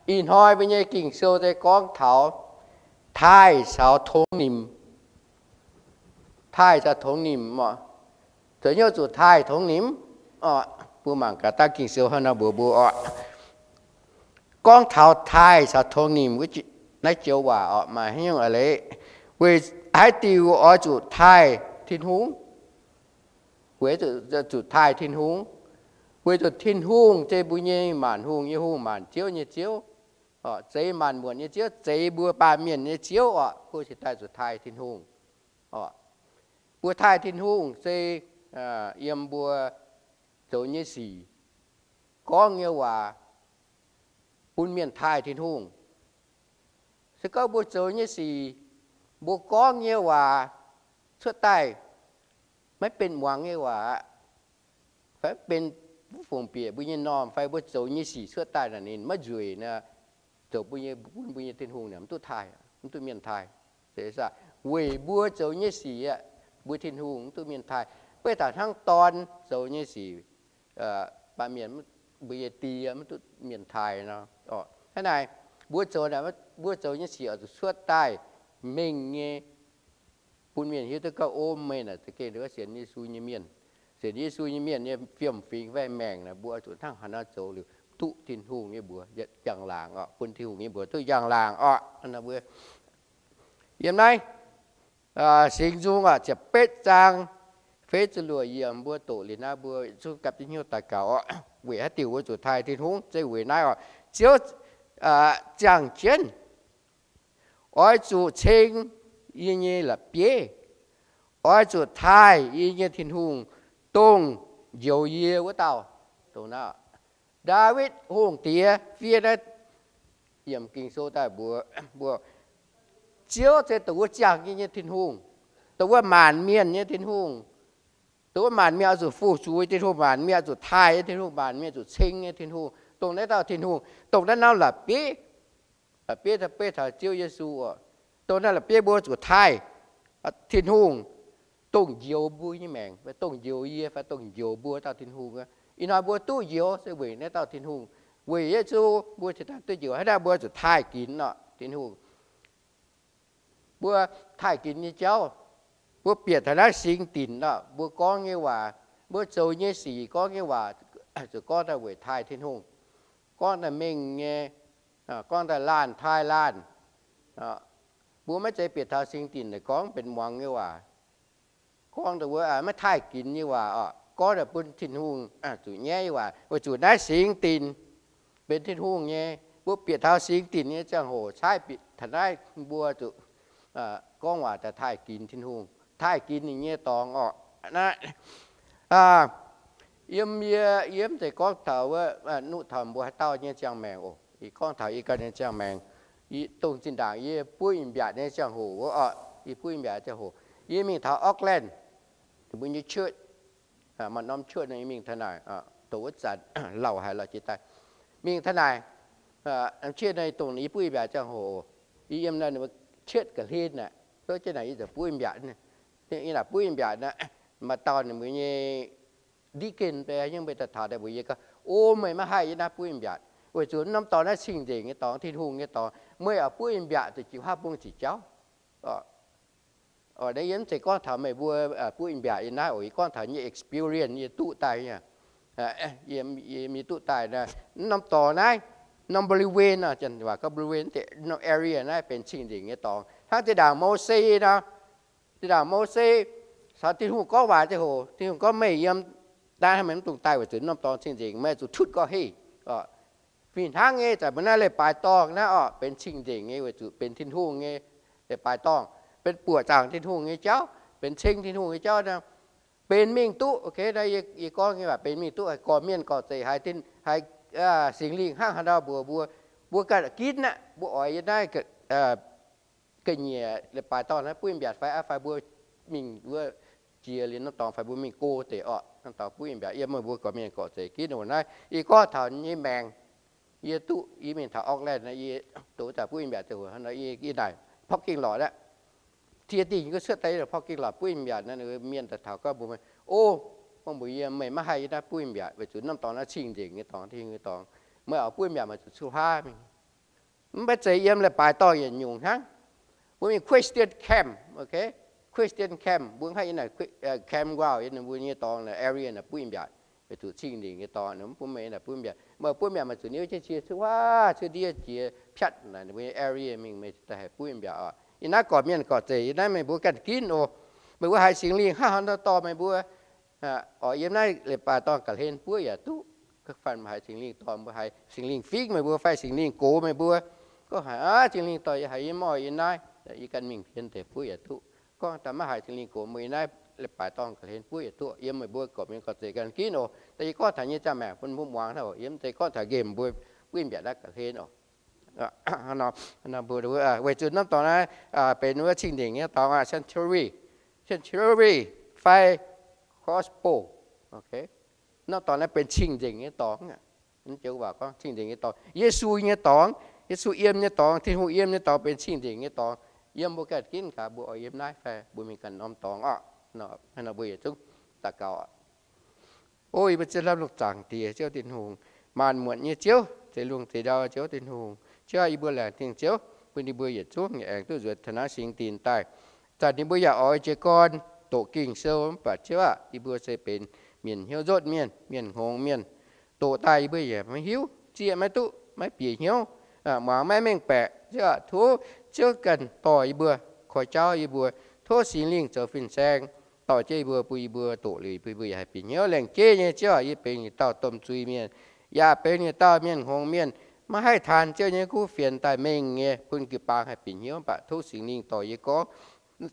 Ih hnoi mbuo nyei Ging-Sou se gorngv taux taaih caux tongx nimc. Taaih caux tongx nimc oc. Zoux hnyouv zuqc taaih tongx nimc oc. Mbuo mangc gaax dangh Ging-Sou hnangv nor mbuox mbuo oc. Gorngv taux taaih caux tongx nimc wuov naaiv joux waac oc, maaih haaix nyungc a'hneiv leiz? Weic haaix diuc oix zuqc taaih Tin-Hungh? Weic zuqc taaih Tin-Hungh. Weic zuqc Tin-Hungh se mbuo nyei maanc hungh nyei Hungh, maanc ziouv nyei Ziouv, zeix maanc muotc nyei Ziouv, zeix mbuo baamh mienh nyei Ziouv oc. Mbuo cingx daaih zuqc taaih Tin-Hungh oc. Mbuo taaih Tin-Hungh se yiem mbuo zoux nyei sic, gorngv nyei waac, bun mienh taaih Tin-Hungh. Se gorngv mbuo zoux nyei sic, mbuo gorngv nyei waac cuotv daaih maiv benx muangx nyei waac, fai benx mv fungc bieqc mbuo nyei normh, fai mbuo zoux nyei sic cuotv daaih naaic ninh maiv nzueic nor, zoux mbuo nyei, bun mbuo nyei Tin-Hungh naaic mv duqv taaih, mv duqv mienh taaih. Weic mbuo zoux nyei sic aeqv, mbuo Tin-Hungh mv duqv mienh taaih. Beiv taux hnangv dorn zoux nyei sic, baamh mienh, mbuo nyei die mv duqv mienh taaih nor. Hnangv naaic, mbuo zoux, mbuo zoux nyei sic oix zuqc cuotv daaih mengh nyei, bun mienh hiuv duqv gorngv, o, meih naaic za'gengh sienx Yesu nyei mienh. Sienx Yesu nyei mienh nyei fiem-fingx fai maengc naaic, mbuo oix zuqc hnangv haaix nor zoux liuz duqv Tin-Hungh nyei mbuox njang-laangc oc, bun Tin-Hungh nyei mbuox duqv njang-laangc oc. Yiem naaiv Singx Nzung oc, ziepc betv zaang, feix ziepc luoqc yiemc, mbuo doqc liuz naaiv mbuo zungv gapv jienv hnyouv daux gaux oc. Weic haaix diuc mbuo zuqc taaih Tin-Hungh? Se weic naaiv oc. Ziouv ziangh jienv, oix zuqc ceng yie nyei la'bieiv, oix zuqc taaih yie nyei Tin-Hungh, dongh njoux yie wuov dauh. Dongh naaiv, Ndaawitv Hungh Diex fiev naaiv yiemc Ging-Sou daaih mbuox mbuo, Ziouv se dongh wuov ziangh yie nyei Tin-Hungh, dongh wuov maanc mienh nyei Tin-Hungh. Dongh wuov maanc mienh oix zuqc fu-sux nyei Tin-Hungh, maanc mienh oix zuqc taaih nyei Tin-Hungh, maanc mienh zuqc ceng nyei Tin-Hungh. Dongh naaiv dauh Tin-Hungh, dongh naaiv norm la'bieiv, la'bieiv taux beiv taux Ziouv Yesu oc. Dongh naaiv la'bieiv mbuo zuqc taaih Tin-Hungh, dongh njoux mbuo nyei maengc, fai dongh njoux yie, fai dongh njoux mbuo dauh Tin-Hungh. Ih hnoi mbuo duqv njoux se weic naaiv dauh Tin-Hungh. Weic Yesu mbuo cingx daaih duqv njoux. Hnangv naaiv mbuo zuqc taaih ginx oc, Tin-Hungh. Mbuo taaih ginx nyei jauv, mbuo bieqc taux naaiv singx dinc oc, mbuo gorngv nyei waac, mbuo zoux nyei sic, gorngv nyei waac, zuqc gorngv daaih weic taaih Tin-Hungh, gorngv daaih mengh nyei, gorngv daaih laanh taaih laanh. Mbuo maiv zeiz bieqc taux singx dinc naaic gorngv benx muangx nyei waac, gorngv daaih wuov maiv taaih ginx nyei waac oc, gorngv daaih bun Tin-Hungh zuqc nyaiv nyei waac. Weic zuqc naaiv singx dinc benx Tin-Hungh nyei, mbuo bieqc taux singx dinc nyei ziangh hoc caaiv bieqc taux naaiv mbuo zuqc gorngv waac daaih taaih ginx Tin-Hungh, taaih ginx ninh nyei dorngx oc. Yiem yie, yie mv zeiz gorngv taux wuov, nuqv taux mbuo haaix dauh nyei ziangh maengc oc. Yie gorngv taux yie ganh nyei ziangh maengc. Dongh zinh ndaangc yie buov ih mbiaatc nyei ziangh hoc wuov oc, yie buov ih mbiaatc ziangh hoc, yie mingh taux Auckland, mbuo nyei church, maaih norm church nor, yie mingh taux naaic, dongh wuov zanc lauh haic lorqc jiex daaih, mingh taux naaic, church naaiv dongh yie buov ih mbiaatc ziangh hoc, yie yiem naaiv ninh mbuo church ga'hlen aqv. Tov jienv naaic yie ziouc buov ih mbiaatc. Yie naaic buov ih mbiaatc naaic, maaih dauh ninh mbuo nyei deacon fai nyungc mbuo daaih taux daaih mbuox yie gorngv, O, meih maiv haih yiem naaiv buov ih mbiaatc, weic zuqc norm dorngx naaiv cing-nzengc nyei dorngx, Tin-Hungh nyei dorngx. Meih oix buov ih mbiaatc zuqc jiex huaav bung ziqc jauv. Naaiv yie mv zeiz gorngv taux meih mbuo buov ih mbiaatc yiem naaiv oc. Yie gorngv taux nyei experience yie duqv daaih nyei. Yie, yie duqv daaih naaiv norm dorngx naaiv, norm บริเวณ nor, janx waac gorngv บริเวณ deix norm area naaiv benx cing-nzengc nyei dorngx. Hnangv zinh ndaangc Mose nor, zinh ndaangc Mose caux Tin-Hungh gorngv waac ziangh hoc, Tin-Hungh gorngv, Meih yiem naaiv, meih mv dungx daaih weic zuqc norm dorngx cing-nzengc, meih zuqc tutv gorx-heh. Fih hnangv nyei, zanc mbuo naaiv leiz-baaix dorngh naaiv oc, benx cing-nzengc nyei, weic zuqc benx Tin-Hungh nyei leiz-baaix dorngh, benx buoqc zaangc Tin-Hungh nyei jauv, benx ceng Tin-Hungh nyei jauv nor, benx mingh duqv. Yie gorngv nyei waac benx mingh duqv, haih gorqv-mienh gorqv-zeic, haih Singx Lingh hnangv haaix nor mbuox mbuo, mbuo ganh ginv aqv. Mbuo oix yiem naaiv ga'nyiec leiz-baaix dorngh naaiv buov ih mbiaatc fai aqv, fai mbuo mingh wuov jiex liuz norm dorngx fai mbuo mingh go deix orqc, norm dorngx buov ih mbiaatc. Yie meih mbuo gorqv-mienh gorqv-zeic ginv wuov naaiv, yie gorngv taux nyei maengc. Yie duqv, yie mingh taux Auckland, yie doqc daaih buov ih mbiaatc ziangh hoc, yie naaic parking lot aqv. Tie dingh yie cuotv daaih parking lot buov ih mbiaatc naaiv, mienh daaih taux gorngv mbuox meih, O, gorngv mbuox yie, meih maiv haih yiem naaiv buov ih mbiaatc weic zuqc norm dorngx naaiv cing-nzengc nyei dorngx, Tin-Hungh nyei dorngx. Meih oix buov mbiaauc meih zuqc cuqv-huaav mingh. Mv baac zeiz yiem leiz-baaix dorngh yietc nyungc hnangv. Mbuo mingh Christian camp, okay? Christian camp, mbuo haih yiem naaic campground, yiem mbuo nyei dorngx naaic area naaic buov mbiaauc, weic zuqc cing-nzengc nyei dorngx, mv bun meih naaic buov mbiaauc. Meih buov mbiaauc meih zuqc niuv jienv cie cuqv-huaav, cuqv ndiev jiex piatv naaic, ninh mbuo nyei area mingh meih daaih haih buov mbiaauc oc. Yiem naaiv gorqv-mienh gorqv-zeic, yiem naaiv meih mbuo ganh ginv oc. Meih mbuo haiz Singx Lingh hnangv haaix nor dorh meih mbuo, oc, yiem naaiv leiz-baaix dorngh ga'hlen buov yaac duqv. Fai haiz Singx Lingh dorh mbuo, haiz Singx Lingh fingv meih mbuo, fai Singx Lingh gox meih mbuo, gorngv haiz, aav, Singx Lingh dorh yie haiz yie mv oix yiem naaiv, yie ganh mingh hien deix buov yaac duqv. Gorngv daaih maiv haiz Singx Lingh gox mbuo yiem naaiv leiz-baaix dorngh ga'hlen buov yaac duqv. Yiem meih mbuo gorqv-mienh gorqv-zeic ganh ginv oc. Daaih yie gorngv taux nyei ziangh maengc bun mbuo muangx oc. Yiem deix gorngv taux nqemh mbuo buov mbiaauc naaiv ga'hlen oc. Weic zuqc norm dorngx naaiv benx wuov cing-nzengc nyei dorngx, sanctuary, sanctuary fai crossbow. Norm dorngx naaiv benx cing-nzengc nyei dorngx. Joux waac gorngv cing-nzengc nyei dorngx, Yesu nyei dorngx, Yesu yiem nyei dorngx, Tin-Hungh yiem nyei dorngx benx cing-nzengc nyei dorngx. Yiem mbuo ganh ginv gaax mbuo oix yiem naaiv fai mbuo mingh ganh norm dorngx oc. Nor mbuo yietc zungv daux gaux. O yie mbuo ziex lamh lungh zaangc Diex, Ziouv Tin-Hungh, maanc muotc nyei Ziouv, zeix lungh zeix ndau Ziouv Tin-Hungh. Ziouv aah, yie mbuo laengz zingh Ziouv bun yie mbuo yietc zungv aengx duqv nzuonx taux naaiv singx dinc daaih. Zanc yie mbuo yaac oix jiez gorn doqc Ging-Sou, mv baac Ziouv aah, yie mbuo se benx mienh hnyouv nzotv mienh, mienh hngongx mienh. Doqc daaih yie mbuo yaac maiv hiuv, zieqv maiv duqv, maiv bieqc hnyouv, muangx maiv mengh baeqc. Ziouv aah, tov Ziouv ganh dorh yie mbuo, koi jauv yie mbuo. Tov Singx Lingh zoux fin-saeng dorh jienv yie mbuo, bun yie mbuo doqc liuz, bun yie mbuo yaac haih bieqc hnyouv. Laengz jeiv nyei Ziouv aah, yie benx yietc dauh domh zuiz-mienh, yaac benx yietc dauh mienh hngongx mienh, maiv haih taan Ziouv nyei kuv fienx daaih mengh nyei bun jiu-baang haih bieqc hnyouv. Mv baac tov Singx Lingh dorh yie gorngv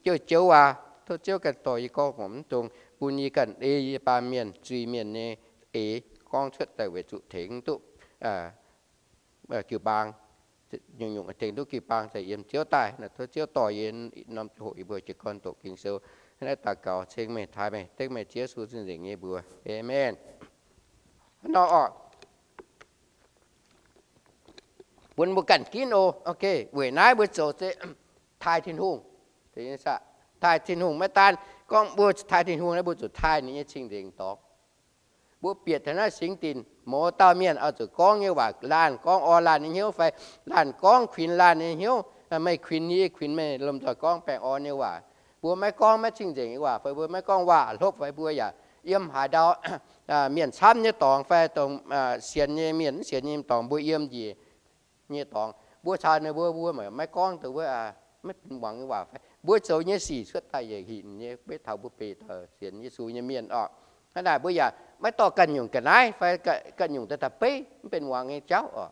joux-joux waac, tov Ziouv ganh dorh yie gorngv horpc mv dungx bun yie ganh ei yie baamh mienh, zuiz-mienh nyei eix gorngv cuotv daaih weic zuqc tengx duqv jiu-baang, nyungc-nyungc tengx duqv jiu-baang daaih yiem Ziouv daaih. Tov Ziouv dorh yie norm hoqc yie mbuo jiez gorn doqc Ging-Sou. Naaiv daux gaux ceng meih, taaih meih, dengv meih Ziouv Yesu sin nzengc nyei mbuox. Aamen. Nor oc, bun mbuo ganh ginv oc. Weic naaiv mbuo zoux se taaih Tin-Hungh. Taaih Tin-Hungh maiv daan gorngv mbuo taaih Tin-Hungh naaiv, mbuo zuqc taaih ninh nyei cing-nzengc dorngx. Mbuo bieqc taux naaiv singx dinc, mouz dauh mienh oix zuqc gorngv nyei waac, laanh gorngv orn laanh nyei hnyouv fai laanh gorngv kuinx laanh nyei hnyouv. Meih kuinx yie, yie kuinx meih, lomh nzoih gorngv baengh orn nyei waac. Mbuo maiv gorngv maiv cing-nzengc nyei waac fai mbuo maiv gorngv waac hlopv fai mbuo yaac yiem haaix ndau mienh camv nyei dorngx fai dongh sienx nyei mienh mv sienx nyei dorngx mbuo yiem njiec nyei dorngx, mbuo caux ninh mbuo, mbuo maiv gorngv dongh wuov, maiv benx muangx nyei waac fai mbuo zoux nyei sic cuotv daaih yaac hinc nyei, beiv taux mbuo benx dauh sienx Yesu nyei mienh oc. Hnangv naaic mbuo yaac maiv dorh ganh nyungc ga'naaiv fai ganh nyungc daaih daaih beiv, mv benx muangx nyei jauv oc.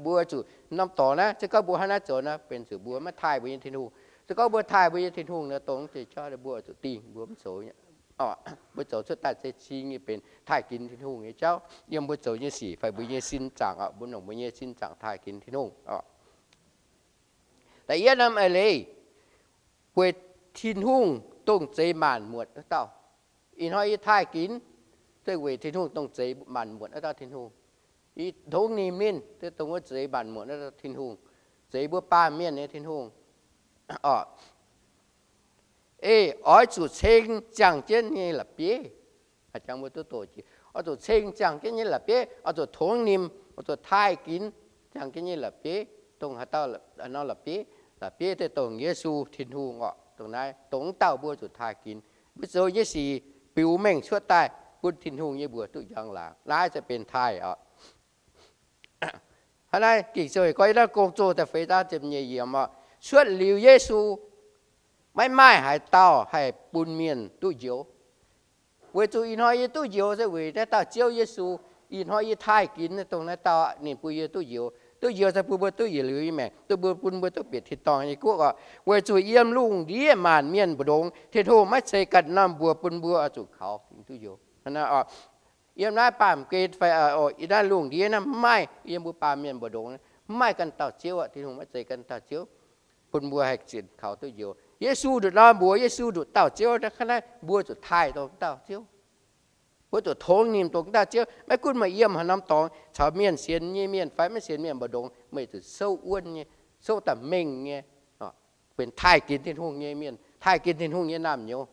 Mbuo zuqc norm dorngx naaiv, se gorngv mbuo hnangv naaiv zoux naaiv, benx zuqc mbuo maiv taaih mbuo nyei Tin-Hungh. Se gorngv mbuo taaih mbuo nyei Tin-Hungh nor, dongh deix jauv mbuo zuqc dingh, mbuo mv zoux. Mbuo zoux cuotv daaih se cing nyei benx taaih ginx Tin-Hungh nyei jauv. Yiem mbuo zoux nyei sic fai mbuo nyei sin zaangc oc, mbuo longc mbuo nyei sin zaangc taaih ginx Tin-Hungh oc. Da'yietv norm eix leiz, weic Tin-Hungh dongh zeix maanc muotc wuov dauh. Ih hnoi yie taaih ginx, se weic Tin-Hungh dongh zeix maanc muotc wuov dauh Tin-Hungh. Yie tongx nimc ninh, se dongh wuov zeix maanc muotc wuov dauh Tin-Hungh, zeix mbuo baamh mienh nyei Tin-Hungh oc. Ei, oix zuqc ceng ziangh jienv nyei la'bieiv. Jangx mbuo duqv doqc jiex, oix zuqc ceng ziangh jienv nyei la'bieiv, oix zuqc tongx nimc, oix zuqc taaih ginx ziangh jienv nyei la'bieiv. Dongh haaix dauh nor la'bieiv? La'bieiv dongh Yesu Tin-Hungh oc. Dongh naaiv, dongh wuov dauh mbuo zuqc taaih ginx. Mbuo zoux nyei sic biux mengh cuotv daaih bun Tin-Hungh nyei mbuox duqv njang laangc. Naaiv se benx taaih oc. Hnangv naaiv Ging-Sou gorngv yiem naaiv Gong-Zoh da'feix zaang ziepc nyeic yiemc oc, cuotv liuz Yesu, maiv maaih haaix dauh haih bun mienh duqv njoux. Weic zuqc ih hnoi yie duqv njoux se weic naaiv dauh Ziouv Yesu. Ih hnoi yie taaih ginx dongh naaiv dauh, ninh bun yie duqv njoux. Duqv njoux se bun mbuo duqv yietc liuz nyei maengc, duqv mbuo, bun mbuo duqv bieqc tin-dorngh nyei guoqv oc. Weic zuqc yiem lungh ndiev maanc mienh mbu'ndongx, Tin-Hungh maiv ceix ganh norm mbuox bun mbuo oix zuqc kaux duqv njoux. Yiem naaiv baamh gen fai yiem naaiv lungh ndiev naaiv mv maaih, yiem mbuo baamh mienh mbu'ndongx mv maaih ganh dauh Ziouv aqv. Tin-Hungh maiv ceix ganh dauh Ziouv bun mbuo haih zieqc kaux duqv njoux. Yesu nduqc norm mbuox, Yesu nduqc dauh Ziouv. Hnangv naaiv mbuo zuqc taaih dongh dauh Ziouv. Mbuo zuqc tongx nimc dongh dauh Ziouv. Maiv gunv meih yiem haaix norm dorngx, caux mienh sienx nyei mienh fai maiv sienx mienh mbu'ndongx, meih zuqc souv wuonv nyei, souv daaih mengh nyei, benx taaih ginx Tin-Hungh nyei mienh, taaih ginx Tin-Hungh nyei naamh nyouz,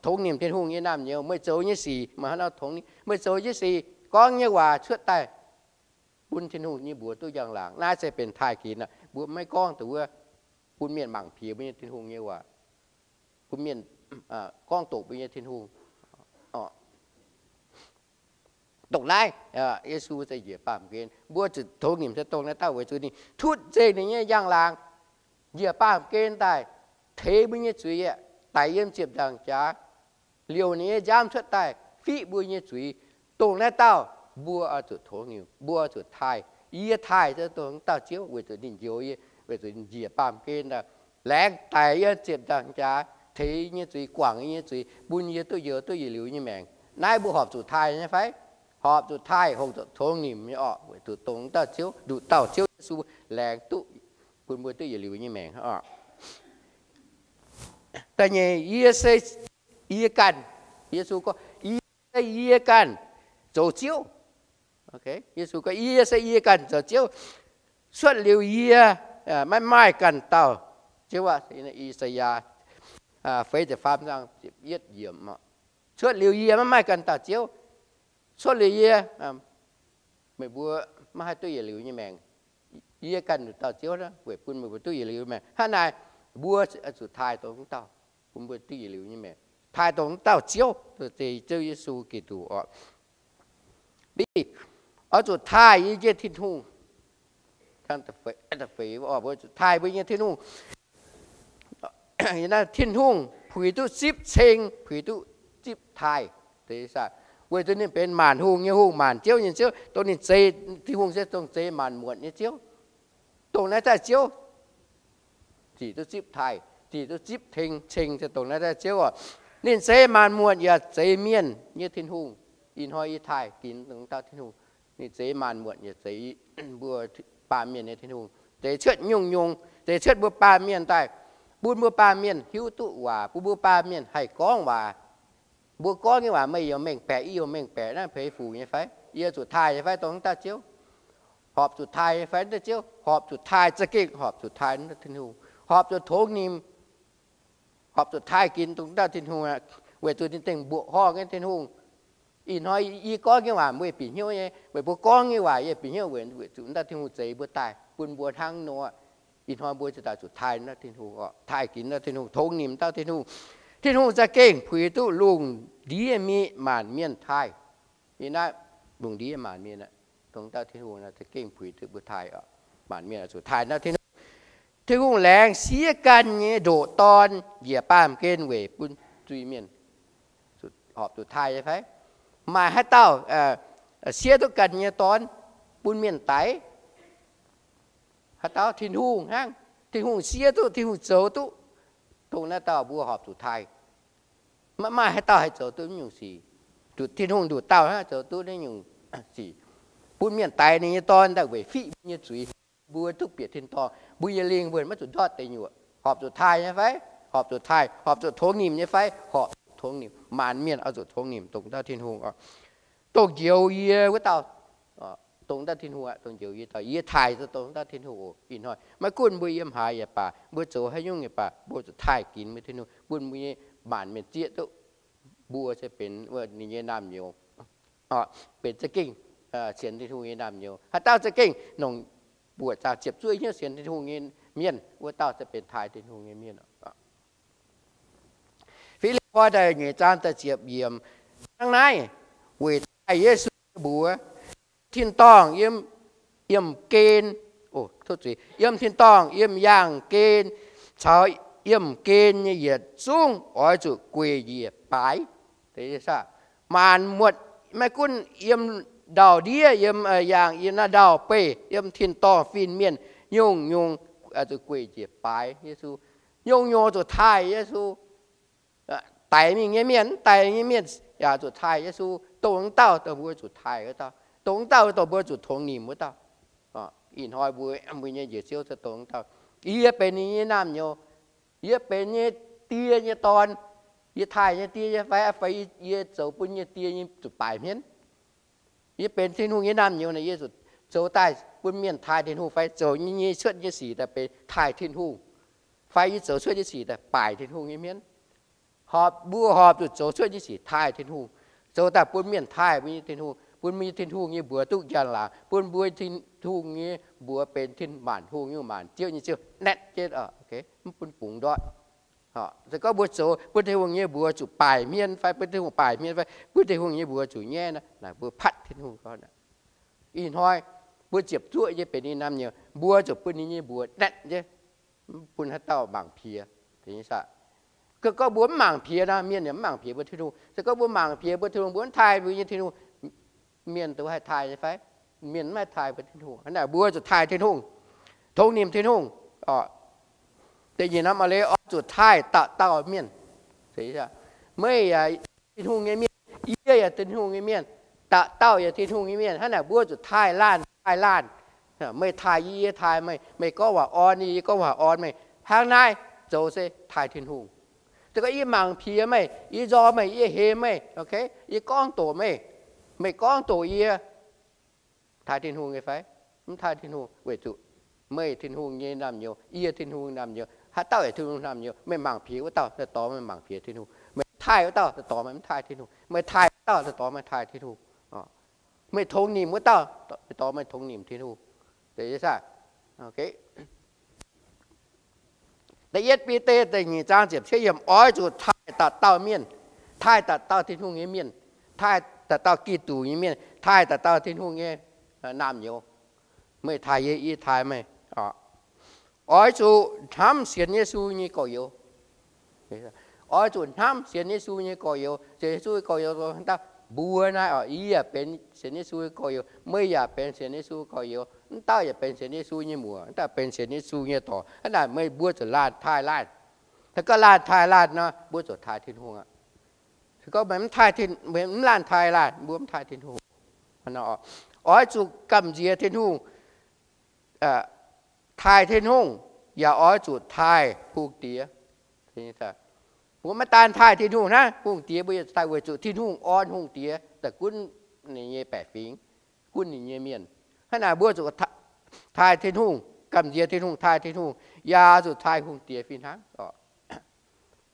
tongx nimc Tin-Hungh nyei naamh nyouz. Meih zoux nyei sic, meih hnangv nor tongx nimc, meih zoux nyei sic, gorngv nyei waac cuotv daaih bun Tin-Hungh nyei mbuox duqv njang-laangc. Naaiv se benx taaih ginx aqv. Mbuo maiv gorngv duqv wuov bun mienh mangc piex mbuo nyei Tin-Hungh nyei waac, bun mienh gorngv doqc mbuo nyei Tin-Hungh. Dongh naaiv, Yesu se njiec baamh gen. Mbuo zuqc tongx nimc se dongh naaiv dauh weic zuqc ninh tutv nzengc ninh nyei njang-laangc, njiec baamh gen daaih teix mbuo nyei zuiz, daic yiem ziepc nzaangc jaax, liouc ninh nyei nziaamv cuotv daaih fiqv mbuo nyei zuiz. Dongh naaiv dauh mbuo oix zuqc tongx nimc, mbuo oix zuqc taaih. Yie taaih se dongh dauh Ziouv weic zuqc ninh njoux yie, weic zuqc ninh njiec baamh gen daaih, laengz daic yiem ziepc nzaangc jaax, teix yie nyei zuiz, guangc yie nyei zuiz, bun yie duqv njoux duqv yietc liuz nyei maengc. Naaiv mbuo horpc zuqc taaih nyei fai? Horpc zuqc taaih, horpc zuqc tongx nimc nyei orqc, weic zuqc dongh dauh Ziouv, nduqc dauh Ziouv Yesu laengz duqv bun mbuo duqv yietc liuz nyei maengc. Da'nyeic, yie se yie ganh. Yesu gorngv, yie se yie ganh zoux Ziouv. Yesu gorngv, yie se yie ganh zoux Ziouv. Cuotv liuz yie, maiv maaih ganh dauh Ziouv aqv. I^saa^yaa feix ziepc faam zaang ziepc yietv yiemc. Cuotv liuz yie maiv maaih ganh dauh Ziouv. Cuotv liuz yie, meih mbuo maiv haih duqv yietc liuz nyei maengc. Yie ganh nduqc dauh Ziouv weic bun meih mbuo duqv yietc liuz maengc. Hnangv naaic, mbuo zuqc taaih dongh wuov dauh, bun mbuo duqv yietc liuz nyei maengc. Taaih dongh wuov dauh Ziouv, Ziouv Yesu Giduc orqc. Oix zuqc taaih yie nyei Tin-Hungh. Taaih mbuo nyei Tin-Hungh. Tin-Hungh puix duqv zipv ceng, puix duqv zipv taaih. Weic zuqc ninh benx maanc hungh nyei Hungh, maanc ziouv nyei Ziouv, dongh ninh zeix, Tin-Hungh se dongh zeix maanc muotc nyei Ziouv. Dongh naaiv daaih Ziouv zic duqv zipv taaih, zic duqv zipv ceng, ceng se dongh naaiv daaih Ziouv oc. Ninh zeix maanc muotc yaac zeix mienh nyei Tin-Hungh. Ih hnoi yie taaih ginx dongh dauh Tin-Hungh. Ninh zeix maanc muotc yaac zeix mbuo baamh mienh nyei Tin-Hungh. Zeix cuotv nyungc-nyungc, zeix cuotv mbuo baamh mienh daaih, bun mbuo baamh mienh hiuv duqv waac, bun mbuo baamh mienh haih gorngv waac. Mbuo gorngv nyei waac meih yaac mengh baeqc, yie yaac mengh baeqc, naaiv peix fuc nyei fai? Yie zuqc taaih nyei fai dongh dauh Ziouv? Horpc zuqc taaih nyei fai dongh dauh Ziouv? Horpc zuqc taaih, za'gengh horpc zuqc taaih dongh dauh Tin-Hungh. Horpc zuqc tongx nimc, horpc zuqc taaih ginx dongh dauh Tin-Hungh aqv, weic zuqc ninh dengh mbuoqc horngh nyei Tin-Hungh. Ih hnoi yie gorngv nyei waac meih bieqc hnyouv nyei, meih mbuo gorngv nyei waac yie bieqc hnyouv, weic zuqc dauh Tin-Hungh zeix mbuo daaih bun mbuo hnangv nor. Ih hnoi mbuo ziouc daaih zuqc taaih dauh Tin-Hungh oc, taaih ginx dauh Tin-Hungh, tongx nimc dauh Tin-Hungh. Tin-Hungh za'gengh puix duqv lungh ndiev mi'aqv, maanc mienh taaih. Yie naaiv lungh ndiev maanc mienh aqv, dongh dauh Tin-Hungh za'gengh puix duqv mbuo taaih oc. Maanc mienh zuqc taaih dauh Tin-Hungh. Tin-Hungh laengz siev ganh nyei ndoqc Dorn njiec baamh gen weic bun zuiz-mienh. Horpc zuqc taaih nyei fai? Maaih haaix dauh siev duqv ganh nyei Dorn bun mienh daix? Haaix dauh? Tin-Hungh hnangv. Tin-Hungh siev duqv, Tin-Hungh zoux duqv. Dongh naaiv dauh mbuo horpc zuqc taaih. Maiv maaih haaix dauh haih zoux duqv naaiv nyungc sic. Nduqc Tin-Hungh nduqc dauh hnangv zoux duqv naaiv nyungc sic, bun mienh daix ninh nyei Dorn daaih weic fiqv mbuo nyei zuiz. Mbuo duqv bieqc tin-dorngh, mbuo nyei lingh wuonh maiv zuqc ndortv deic nyuoqc. Horpc zuqc taaih nyei fai? Horpc zuqc taaih. Horpc zuqc tongx nimc nyei fai? Horpc zuqc tongx nimc. Maanc mienh oix zuqc tongx nimc dongh dauh Tin-Hungh oc. Dongh njoux yie wuov dauh, dongh dauh Tin-Hungh aqv, dongh njoux yie dauh, yie taaih se dongh dauh Tin-Hungh oc. Ih hnoi maiv gunv mbuo yiem haaix yaac baac, mbuo zoux haaix nyungc yaac baac, mbuo zuqc taaih ginx mbuo Tin-Hungh, bun mbuo nyei maanc mienh zieqv duqv mbuo se benx ninh nyei naamh nyouz, benx za'gengh sienx Tin-Hungh nyei naamh nyouz. Haaix dauh za'gengh nongc buoqc zaangc ziepc zuoqv hnyouv sienx Tin-Hungh nyei mienh, wuov dauh se benx taaih Tin-Hungh nyei mienh. Fi^lipv^poi da'nyeic zaang da'ziepc yiemc, hnangv naaiv, weic taaih Yesu nyei mbuox, tin-dorngh yiem, yiem gen, yiem tin-dorngh, yiem yaangh gen, caux yiem gen nyei yietc zungv oix zuqc gueic njiec baaix. Maanc muotc, maiv gunv yiem ndau-ndiev, yiem yaangh, yiem naaiv ndau-beih, yiem tin-dorngh fin-mienh, nyungc-nyungc zuqc gueic njiec baaix Yesu. Nyungc-nyungc zuqc taaih Yesu. Daic mingh nyei mienh, mv daic nyei mienh yaac zuqc taaih Yesu. Dongh wuov dauh dongh mbuo zuqc taaih wuov dauh. Dongh wuov dauh dongh mbuo zuqc tongx nimc wuov dauh. Ih hnoi mbuo, mbuo nyei Njoux Ziouv se dongh wuov dauh. Yie benx ninh nyei naamh nyouz. Yie benx nyei Die nyei Dorn. Yie taaih nyei Die nyei fai? Fai yie zoux bun nyei Die nyei zuqc baaic hmien? Yie benx Tin-Hungh nyei naamh nyouz naaic, yie zuqc zoux daaih bun mienh taaih Tin-Hungh fai zoux nyei, nyei cuotv nyei sic daaih benx taaih Tin-Hungh? Fai yie zoux cuotv nyei sic daaih baaic Tin-Hungh nyei hmien? Horpc, mbuo horpc zuqc zoux cuotv nyei sic taaih Tin-Hungh, zoux daaih bun mienh taaih mbuo nyei Tin-Hungh, bun mbuo nyei Tin-Hungh nyei mbuox duqv njang-laangc, bun mbuo Tin-Hungh nyei mbuox benx tin, maanc hungh nyei maanc, Ziouv nyei Ziouv, naetv jienv, mv bun bungx ndortv. Se gorngv mbuo zoux, bun Tin-Hungh nyei mbuox zuqc baaic hmien fai, bun Tin-Hungh baaic hmien fai, bun Tin-Hungh nyei mbuox zuqc nyaiv naaic, mbuo patv Tin-Hungh gorngv. Ih hnoi mbuo ziepc zuoqv nyei benx ninh naamh nyouz, mbuo zuqc bun ninh nyei mbuox naetv jienv, mv bun haaix dauh mangc piex. Se gorngv mbuo mv mangc piex nor, mienh yaac mv mangc piex mbuo Tin-Hungh. Se gorngv mbuo mangc piex mbuo Tin-Hungh, mbuo mv taaih mbuo nyei Tin-Hungh, mienh duqv haih taaih nyei fai? Mienh mv haih taaih mbuo Tin-Hungh. Hnangv naaic mbuo zuqc taaih Tin-Hungh, tongx nimc Tin-Hungh. Da'nyeic norm a'leiz, oix zuqc taaih dauh dauh mienh. Meih yaac Tin-Hungh nyei mienh, yie yaac Tin-Hungh nyei mienh, dauh dauh yaac Tin-Hungh nyei mienh. Hnangv naaic mbuo zuqc taaih laanh, taaih laanh. Meih taaih yie, yie taaih meih. Meih gorngv waac orn yie, yie gorngv waac orn meih. Hnangv naaiv zoux se taaih Tin-Hungh. Se gorngv yie mangc piex meih, yie nzorng meih, yie hemx meih, yie gorngv doqc meih, meih gorngv doqc yie, taaih Tin-Hungh nyei fai? Mv taaih Tin-Hungh, weic zuqc meih Tin-Hungh nyei naamh nyouz, yie Tin-Hungh naamh nyouz, haaix dauh yaac Tin-Hungh naamh nyouz. Meih mangc piex wuov dauh, daaih dorh meih mangc piex Tin-Hungh. Meih taaih wuov dauh, daaih dorh meih mv taaih Tin-Hungh. Meih taaih wuov dauh, daaih dorh meih taaih Tin-Hungh. Meih tongx nimc wuov dauh, daaih dorh meih tongx nimc Tin-Hungh. Da'yietv Bide da'nyeic zaang ziepc cietv yiemc, oix zuqc taaih dauh dauh mienh, taaih dauh dauh Tin-Hungh nyei mienh, taaih dauh dauh Giduc nyei mienh, taaih dauh dauh Tin-Hungh nyei naamh nyouz. Meih taaih yie, yie taaih meih. Oix zuqc hnamv sienx Yesu nyei gorx-youz. Oix zuqc hnamv sienx Yesu nyei gorx-youz. Sienx Yesu nyei gorx-youz, mbuo naaiv oc, yie yaac benx sienx Yesu nyei gorx-youz, meih yaac benx sienx Yesu gorx-youz, mv dauh yaac benx sienx Yesu nyei muoc, mv dauh benx sienx Yesu nyei dorc. Hnangv naaic meih mbuo zuqc laanh taaih laanh. Se gorngv laanh taaih laanh nor, mbuo zuqc taaih Tin-Hungh aqv. Se gorngv meih mv taaih, meih mv laanh taaih laanh, mbuo mv taaih Tin-Hungh. Oix zuqc gamh nziex Tin-Hungh, taaih Tin-Hungh, yaac oix zuqc taaih hungh diex. Mbuo maiv daan taaih Tin-Hungh hnangv, hungh diex mbuo yaac taaih, weic zuqc Tin-Hungh orn hungh diex daaih gunv ninh nyei baeqc fingx, gunv ninh nyei mienh. Hnangv naaic mbuo zuqc taaih Tin-Hungh, gamh nziex Tin-Hungh, taaih Tin-Hungh, yaac zuqc taaih hungh diex fih hnangv.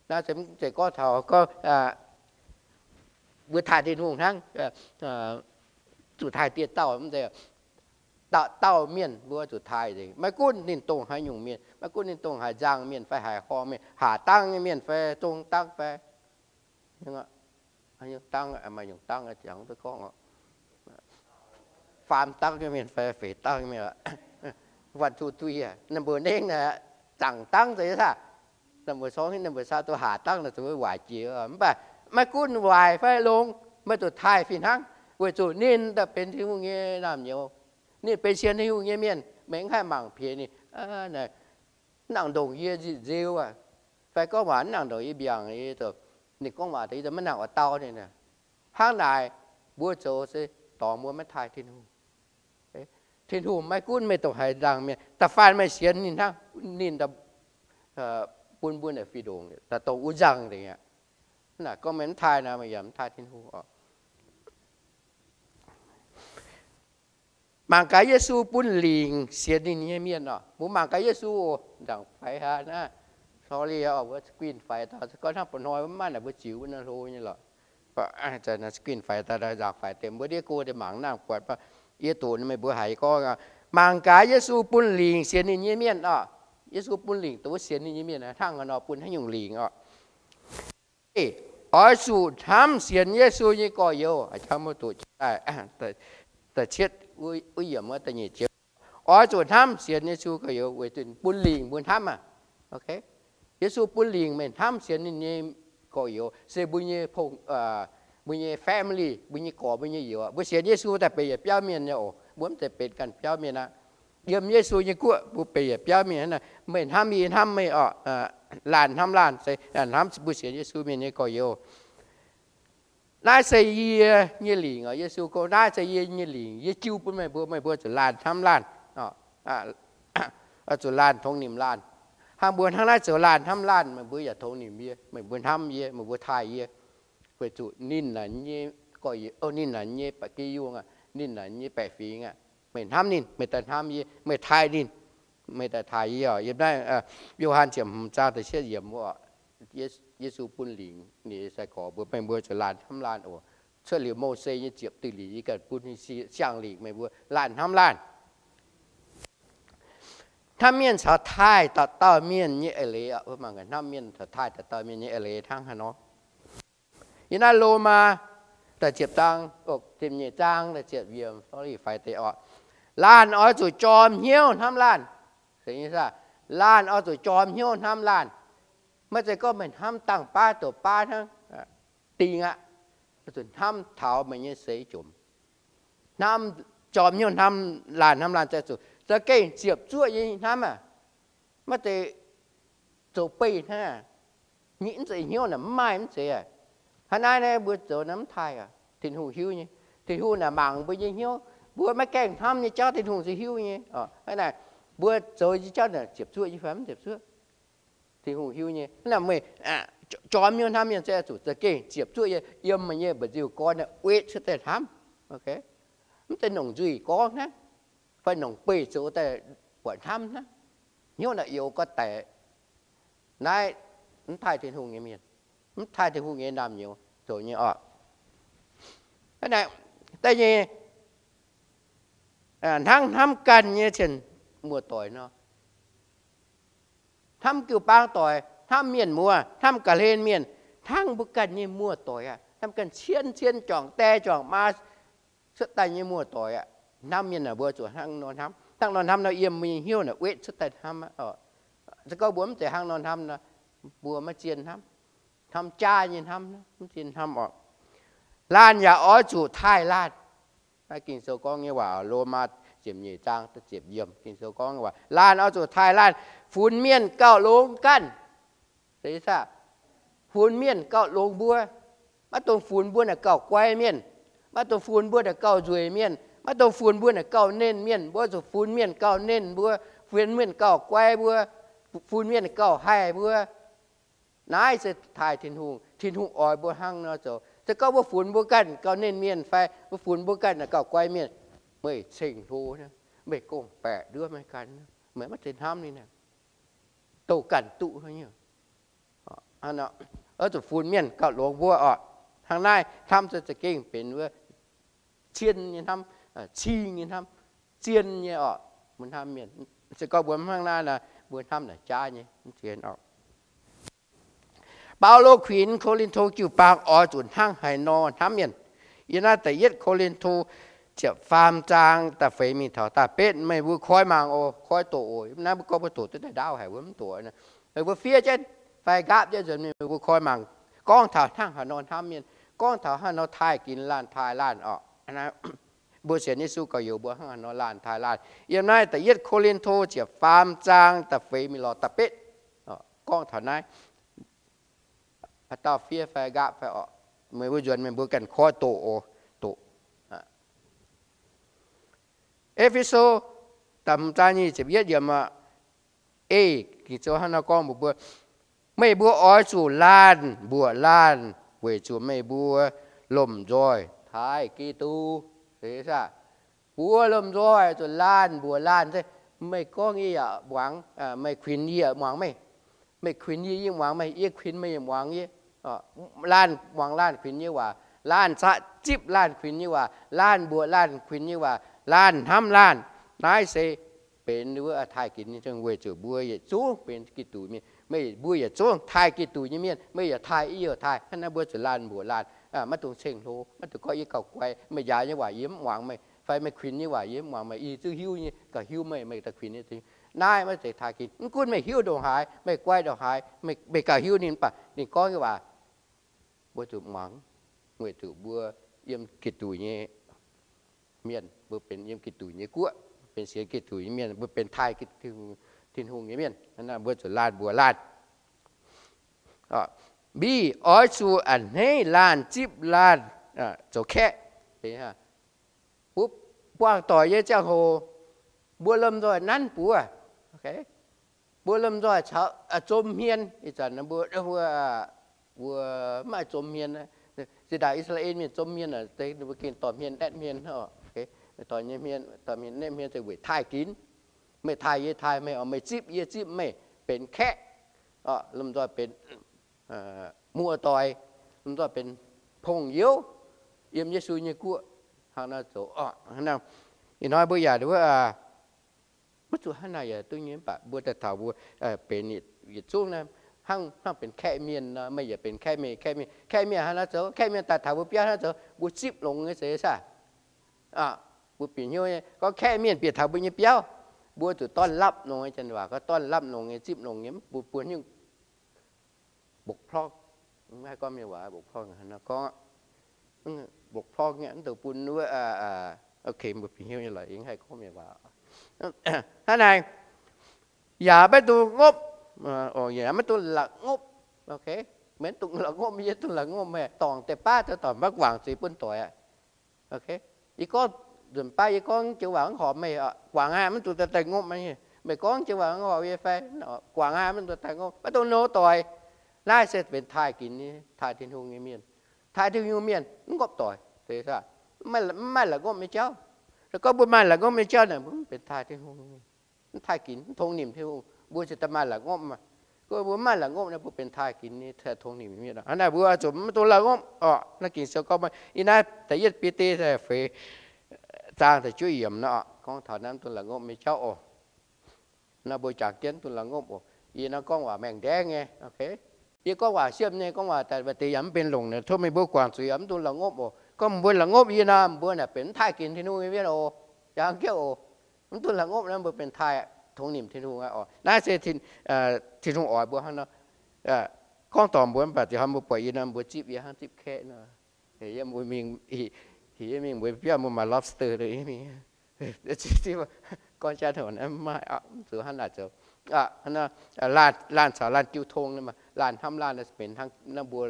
Naaiv se gorngv taux gorngv mbuo taaih Tin-Hungh hnangv, zuqc taaih dieh dauh, dauh dauh mienh mbuo zuqc taaih nzengc. Maiv gunv ninh dongh haaix nyungc mienh, maiv gunv ninh dongh haaix nzangc mienh fai haaix horngh mienh, haaix dangv nyei mienh fai zong dangv fai, dangv, maaih nyungc dangv, faam dangv nyei mienh fai feix dangv nyei mienh, one two three, ninh mbuo nengv naaic zaangc dangv za'gengh, ninh mbuo congx ninh mbuo saa duqv haaix dangv naaic zuqc waaic jiex. Mv baac maiv gunv waaic fai longx, meih zuqc taaih fih hnangv, weic zuqc ninh daaih benx Tin-Hungh nyei naamh nyouz. Ninh benx sienx Tin-Hungh nyei mienh, meih mv haih mangc piex ninh. Mv nangc ndongc yie nzeu aqv, fai gorngv waac mv nangc ndongc yie mbiaangc, ninh gorngv waac deix yie maiv nangc oix dau ninh. Hnangv naaic, mbuo zoux se dorngx mbuo maiv taaih Tin-Hungh. Tin-Hungh maiv gunv meih dongh haaix nzangc mienh, da'faanh meih sienx ninh hnangv, ninh bun mbuo naaic fih ndongc daaih dongh wuov nzangc nzengc aqv. Naaic gorngv meih mv taaih nor, meih yaac mv taaih Tin-Hungh oc. Mangc gaax Yesu bun lingc sienx ninh nyei mienh oc. Mbuo mangc gaax Yesu oc, nzaangc faix hnangv naaiv. Sorry oc, wuov screen faix daaih, se gorngv hnangv ba'hnoi maiv maaih naaic mbuo ziux wuov naaiv hlo nyei lorqc. Screen faix daaih, nzaangc faix deix, mbuo ndiev go deix mangc naaiv buatc, yie doqc meih mbuo haiz gorngv, mangc gaax Yesu bun lingc sienx ninh nyei mienh oc. Yesu bun lingc dongh wuov sienx ninh nyei mienh hnangv haaix nor bun haaix nyungc lingc oc. Oix zuqc hnamv sienx Yesu nyei gorx-youz. Oix zuqc hnamv sienx Yesu gorx-youz weic zuqc bun lingc mbuo hnamv aqv. Yesu bun lingc meih hnamv sienx ninh nyei gorx-youz, se mbuo nyei, mbuo nyei family, mbuo nyei gorx, mbuo nyei youz. Mbuo sienx Yesu daaih benx yietc biauv mienh nyei oc. Mbuo mv zeiz benx ganh biauv mienh aqv. Yiem Yesu nyei guoqv mbuo benx yietc biauv mienh. Meih hnamv yie, yie hnamv meih oc. Laanh hnamv laanh, se hnamv mbuo sienx Yesu mienh nyei gorx-youz. Naaiv se yie nyei lingc oc. Yesu gorngv, naaiv se yie nyei lingc, yie jiu bun meih mbuo, meih mbuo zuqc laanh hnamv laanh, zuqc laanh tongx nimc laanh. Hnangv mbuo hnangv naaiv zoux laanh hnamv laanh, meih mbuo yaac tongx nimc yie, meih mbuo hnamv yie, meih mbuo taaih yie. Weic zuqc ninh naaic nyei gorx-youz, ninh naaic nyei baeqc, Giduc yungh aqv, ninh naaic nyei baeqc fingx aqv. Meih hnamv ninh, meih daaih hnamv yie, meih taaih ninh, meih daaih taaih yie oc. Yiem naaiv Yo^han ziepc hmz zaang da'cietv yiemc, Yesu bun lingc ninh nyei sai-gorx mbuo, meih mbuo zuqc laanh hnamv laanh oc. Cuotv liuz Mose nyei ziepc diuh lingc, yie ganh bun siang-lingc meih mbuo laanh hnamv laanh. Hnamv mienh caux taaih dauh dauh mienh nyei eix leiz. Hnamv mienh caux taaih dauh dauh mienh nyei eix leiz hnangv haaix nor? Yiem naaiv Lomaa da'ziepc zaang, ziepc nyeic zaang, da'ziepc yiemc, faix deix oc. Laanh oix zuqc jorm hnyouv hnamv laanh. Laanh oix zuqc jorm hnyouv hnamv laanh. Maiv zeiz gorngv meih hnamv dangh baav doqc baav hnangv, dingh aqv. Zuqc hnamv taux meih nyei seix jomc. Hnamv, jorm hnyouv hnamv laanh, hnamv laanh za'gengh ziepc zuoqv nyei hnamv aqv. Maiv zeiz zoux beih hnangv. Nyic mv zeiz hnyouv naaic mv maaih mv zeiz aqv. Hnangv naaiv naaiv mbuo zoux naaiv mv taaih aqv. Tin-Hungh hiuv nyei. Tin-Hungh naaic mangc mbuo nyei hnyouv. Mbuo maiv gaengh hnamv nyei jauv Tin-Hungh se hiuv nyei. Hnangv naaic, mbuo zoux nyei jauv naaic ziepc zuoqv nyei fai mv ziepc zuoqv? Tin-Hungh hiuv nyei. Hnangv naaic meih jorm hnyouv hnamv mienh se zuqc za'gengh ziepc zuoqv yiem meih nyei mba'nziu gorn naaic wetv cuotv daaih hnamv. Mv zeiz nongc nzuih gorngv hnangv, fai nongc beih zoux daaih buatc hnamv hnangv. Hnyouv naaic youx gorx daic. Naaiv mv taaih Tin-Hungh nyei mienh, mv taaih Tin-Hungh nyei naamh nyouz zoux nyei oc. Da'nyeic, hnangv hnamv ganh nyei cien muoz-doic nor. Hnamv jiu-baang doic, hnamv mienh muoz, hnamv ga'hlen mienh, hnangv mbuo ganh nyei muoz-doic aqv. Hnamv ganh cien cien juangc die juangc maa cuotv daaih nyei muoz-doic aqv. Hnamv mienh naaic mbuo zuqc hnangv nor hnamv. Hnangv nor hnamv nor yiem mbuo nyei hnyouv naaic wetv cuotv daaih hnamv aqv. Se gorngv mbuo mv zeiz hnangv nor hnamv nor, mbuo maiv zien hnamv. Hnamv jaav nyei hnamv, mv zien hnamv oc. Laanh yaac oix zuqc taaih laanh. Naaiv Ging-Sou gorngv nyei waac, Lomaa ziepc nyeic zaang ziepc yiemc, Ging-Sou gorngv nyei waac, laanh oix zuqc taaih laanh, funx mienh gauh longx ganh. Funx mienh gauh longx mbuo. Maiv dungx funx mbuo naaic gauh guai mienh. Maiv dungx funx mbuo naaic gauh nzueic mienh. Maiv dungx funx mbuo naaic gauh nernh mienh. Mbuo zuqc funx mienh gauh nernh mbuo, funx mienh gauh guai mbuo, funx mienh gauh haih mbuo. Naaiv se taaih Tin-Hungh. Tin-Hungh oix mbuo hnangv nor zoux. Se gorngv mbuo funx mbuo ganh gauh nernh mienh fai mbuo funx mbuo ganh naaic gauh guai mienh, meih ceng-hlo, meih gong-baeqc nduov meih ganh, meih maiv zeiz hnamv ninh. Douh ganh duqv nyei. Oix zuqc funx mienh gauh longx mbuo oc. Hnangv naaiv hnamv se za'gengh benx wuov cien nyei hnamv, cing nyei hnamv, zien nyei oc. Mbuo hnamv mienh, se gorngv mbuo mv hnangv naaiv nor, mbuo hnamv naaic jaav nyei, mv zien oc. Baulo kuinx Ko^lin^to jiu-baang oix zuqc hnangv haaix nor hnamv mienh. Yiem naaiv da'yietv Ko^lin^to ziepc faam zaang da'feix mingh taux da'betv, meih mbuo koi mangc oc, koi doqc oc. Naaiv mbuo gorngv mbuo doqc duqv daaih ndaauv haic, mbuo mv doqc. Meih mbuo fiev jienv fai nqaapv jienv nzuonx, meih mbuo koi mangc, gorngv taux hnangv haaix nor hnamv mienh, gorngv taux hnangv haaix nor taaih ginx laanh taaih laanh oc. Mbuo sienx Yesu gorx-youz mbuo hnangv haaix nor laanh taaih laanh. Yiem naaiv da'yietv Ko^lin^to ziepc faam zaang da'feix mingh lorz da'betv, gorngv taux naaiv. Haaix dauh fiev fai nqaapv fai oc, meih mbuo nzuonx meih mbuo ganh koi doqc oc, doqc. E^fe^so da'hmz zaang nyic ziepc yietv yiemc aqv. Ei, Ging-Sou hnangv nor gorngv mbuox mbuo, meih mbuo oix zuqc laanh mbuoqc laanh weic zuqc meih mbuo lomh nzoih taaih Giduc. Mbuo lomh nzoih zuqc laanh mbuoqc laanh. Meih gorngv yie yaac muangx, meih kuinx yie yaac muangx meih. Meih kuinx yie, yie muangx meih. Yie kuinx meih, yie muangx yie. Laanh muangx laanh kuinx nyei waac, laanh zaqc zipv laanh kuinx nyei waac, laanh mbuoqc laanh kuinx nyei waac, laanh hnamv laanh. Naaiv se benx wuov taaih ginx nyei zingh weic zuqc mbuo yietc zungv benx Giduc mienh. Meih mbuo yietc zungv taaih Giduc nyei mienh, meih yaac taaih, yie yaac taaih. Hnangv naaiv mbuo zuqc laanh mbuoqc laanh, maiv dungx ceng hlo, maiv dungx gorngv yie gauh guai, meih njaaux nyei waac yie mv muangx meih, fai meih kuinx nyei waac yie mv muangx meih. Yie zungv hiuv nyei, gauh hiuv meih, meih daaih kuinx nyei. Naaiv maiv zeiz taaih ginx. Mv gunv meih hiuv ndongc haaix, meih guai ndongc haaix, meih gauh hiuv ninh, mv baac ninh gorngv nyei waac mbuo zuqc muangx, weic zuqc mbuo yiem Giduc nyei mienh, mbuo benx yiem Giduc nyei guoqv, benx sienx Giduc nyei mienh, mbuo benx taaih Tin-Hungh nyei mienh. Mbuo zuqc laanh mbuoqc laanh. Mbiv oix zuqc a'hneiv laanh zipv laanh zoux kaeqv. Mbuo buangh doic nyei ziangh hoc, mbuo lomh nzoih nanv buoz. Mbuo lomh nzoih caux zom hmien. Ih zanc mbuo, mbuo maiv zom hmien. Zinh ndaangc I^saa^laa^en Mienh zom hmien, mbuo gengh dorh hmien naetv hmien, dorh hmien naetv hmien weic taaih ginx. Meih taaih yie taaih meih, meih zipv yie zipv meih, benx kaeqv. Lomh nzoih benx muoz-doic, lomh nzoih benx pong-youz. yiem Yesu nyei guoqv hnangv nor zoux oc. Ih hnoi mbuo yaac maiv zuqc hnangv naaic yaac duqv nyei, mv baac mbuo daaih taux mbuo benx yietc zungv naaiv, hnangv, hnangv benx kaeqv mienh nor, meih yaac benx kaeqv mienh, kaeqv mienh, kaeqv mienh hnangv nor zoux, kaeqv mienh daaih taux mbuo biauv hnangv nor zoux, mbuo zipv longx nyei zeiz saah? Gorngv kaeqv mienh bieqc taux mbuo nyei biauv, mbuo zuqc dorn lapv longx nyei, janx waac gorngv dorn lapv longx nyei, zipv longx nyei, mv bun, bun nyungc bộc phát. Mv haih gorngv mienh waac bộc phát, gorngv bộc phát nyei, mv dungx bun wuov, ok, mbuo fih hnyouv nyei lorqc, yie mv haih gorngv mienh waac. Hnangv naaic, yaac maiv dungx ngopv, yaac maiv dungx la'ngopv. Ok, maiv dungx la'ngopv, yie dungx la'ngopv meih, dorngc deix baav zoux dorngc baav guangc zuiz bun doic aqv. Ok, yie gorngv nzunc baav yie gorngv joux waac mv horpc meih, guangc aqv, mv dungx daaih daaih ngopv meih. Meih gorngv joux waac mv horpc yie fai, guangc aqv, mv dungx daaih ngopv, maiv dungx nor doic. Naaiv se benx taaih ginx nyei, taaih Tin-Hungh nyei mienh. Taaih Tin-Hungh mienh mv ngopv doic, mv maaih la'ngopv nyei jauv. Se gorngv mbuo maaih la'ngopv nyei jauv naaic, mbuo mv benx taaih Tin-Hungh nyei mienh. Mv taaih ginx, mv tongx nimc Tin-Hungh, mbuo ziouc daaih maaih la'ngopv maah. Gorngv mbuo maaih la'ngopv naaic, mbuo benx taaih ginx nyei, tongx nimc mienh. Hnangv naaic mbuo zuqc mv dungx la'ngopv oc. Naaiv Ging-Sou gorngv, yiem naaiv da'yietv Bide da'feix zaang da'juov yiemc nor, gorngv taux naaiv mv dungx la'ngopv nyei jauv oc. Naaiv mbuo jangx jienv mv dungx la'ngopv oc. Yie naaiv gorngv waac maengh ndaengv nyei. Ok, yie gorngv waac siemv nyei, gorngv waac daaih deix yaac mv benx longc naaic, tov meih mbuo guangc zuiz yaac mv dungx la'ngopv oc. Gorngv mbuo la'ngopv yie nor, mbuo naaic benx mv taaih ginx Tin-Hungh nyei mienh oc. Jangx jienv oc. Mv dungx la'ngopv naaiv mbuo benx taaih tongx nimc Tin-Hungh aqv oc. Naaiv se Tin-Hungh oix mbuo hnangv nor. Gorngv dorngc mbuo mv baac ziouc hnangv mbuo buatc yie nor, mbuo zipv yie hnangv zipv kaeqv nor. Yie mbuo mingh, heuc yie mingh mbuo biauv mbuo maaih lobster mingh. Gorngv jaax hoc naaiv mv maaih, zuqc hnangv naaic zoux. Laanh caux laanh jiu tong, laanh hnamv laanh benx hnangv naaiv mbuo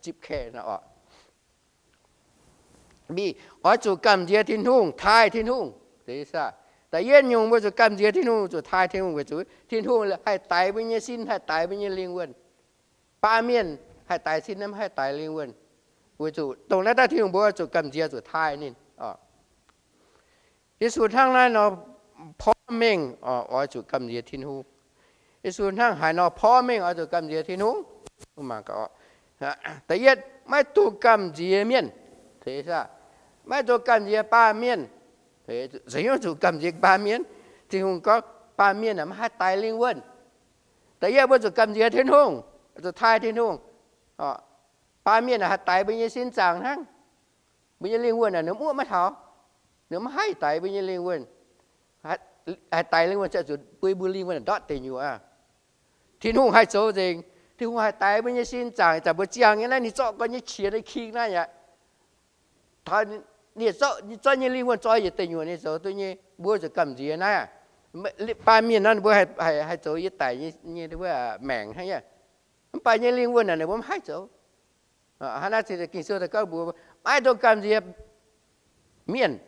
zipv kaeqv nor oc. Mv, oix zuqc gamh nziex Tin-Hungh, taaih Tin-Hungh. Da'yietv nyungc mbuo zuqc gamh nziex Tin-Hungh, zuqc taaih Tin-Hungh weic zuqc Tin-Hungh haih daix mbuo nyei sin, haih daix mbuo nyei lingh wuonh. Baamh mienh haih daix sin, mv haih daix lingh wuonh. Weic zuqc dongh naaiv daaih Tin-Hungh mbuo zuqc gamh nziex, zuqc taaih ninh. Yesu hnangv naaiv nor, porv mengh oix zuqc gamh nziex Tin-Hungh. Yesu hnangv haaix nor porv mengh oix zuqc gamh nziex Tin-Hungh? Da'yietv, maiv dungx gamh nziex mienh. Maiv dungx gamh nziex baamh mienh. Zuqc gamh nziex baamh mienh. Tin-Hungh gorngv baamh mienh mv haih daix lingh wuonh. Da'yietv mbuo zuqc gamh nziex Tin-Hungh, zuqc taaih Tin-Hungh. Baamh mienh haih daix mbuo nyei sin zaangc hnangv. Mbuo nyei lingh wuonh naaic ninh muoqv maiv taux. Ninh mv haih daix mbuo nyei lingh wuonh. Haih daix lingh wuonh ziouc zuqc bun mbuo lingh wuonh ndortv deic nyuoqc aqv. Tin-Hungh haih zoux nzengc. Tin-Hungh haih daix mbuo nyei sin zaangc, ih zanc mbuo ziangh nyei naaiv ninh zorqv gorn nyei qiex naaiv king naaiv aqv. Taux ninh zorqv nyei lingh wuonh zoi yietc deic nyuoqc ninh zoux duqv nyei, mbuo zuqc gamh nziex naaiv. Baamh mienh nor mbuo haih zoux yie daic nyei maengc hnangv. Mv baac nyei lingh wuonh naaic ninh mbuo mv haih zoux. Hnangv naaiv Ging-Sou daaih gorngv mbuo maiv dungx gamh nziex mienh.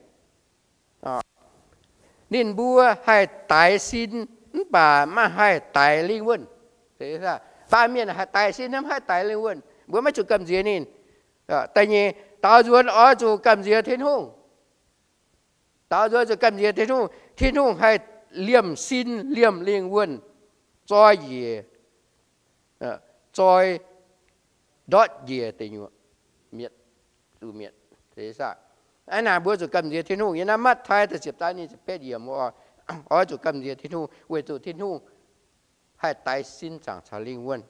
Ninh mbuo haih daix sin mv baac maiv haih daix lingh wuonh. Baamh mienh haih daix sin, mv haih daix lingh wuonh. Mbuo maiv zuqc gamh nziex ninh. Da'nyeic, daaux nzuonx oix zuqc gamh nziex Tin-Hungh. Daaux nzuonx zuqc gamh nziex Tin-Hungh. Tin-Hungh haih liemh sin liemh lingh wuonh, zoi njiec, zoi ndortv njiec deic nyuoqc, mietc, zuqc mietc. Hnangv naaic mbuo zuqc gamh nziex Tin-Hungh. Yiem naaiv Matv^taai da'ziepc zaang nyic ziepc betv yiemc, oix zuqc gamh nziex Tin-Hungh weic zuqc Tin-Hungh haih daix sin zaangc caux lingh wuonh.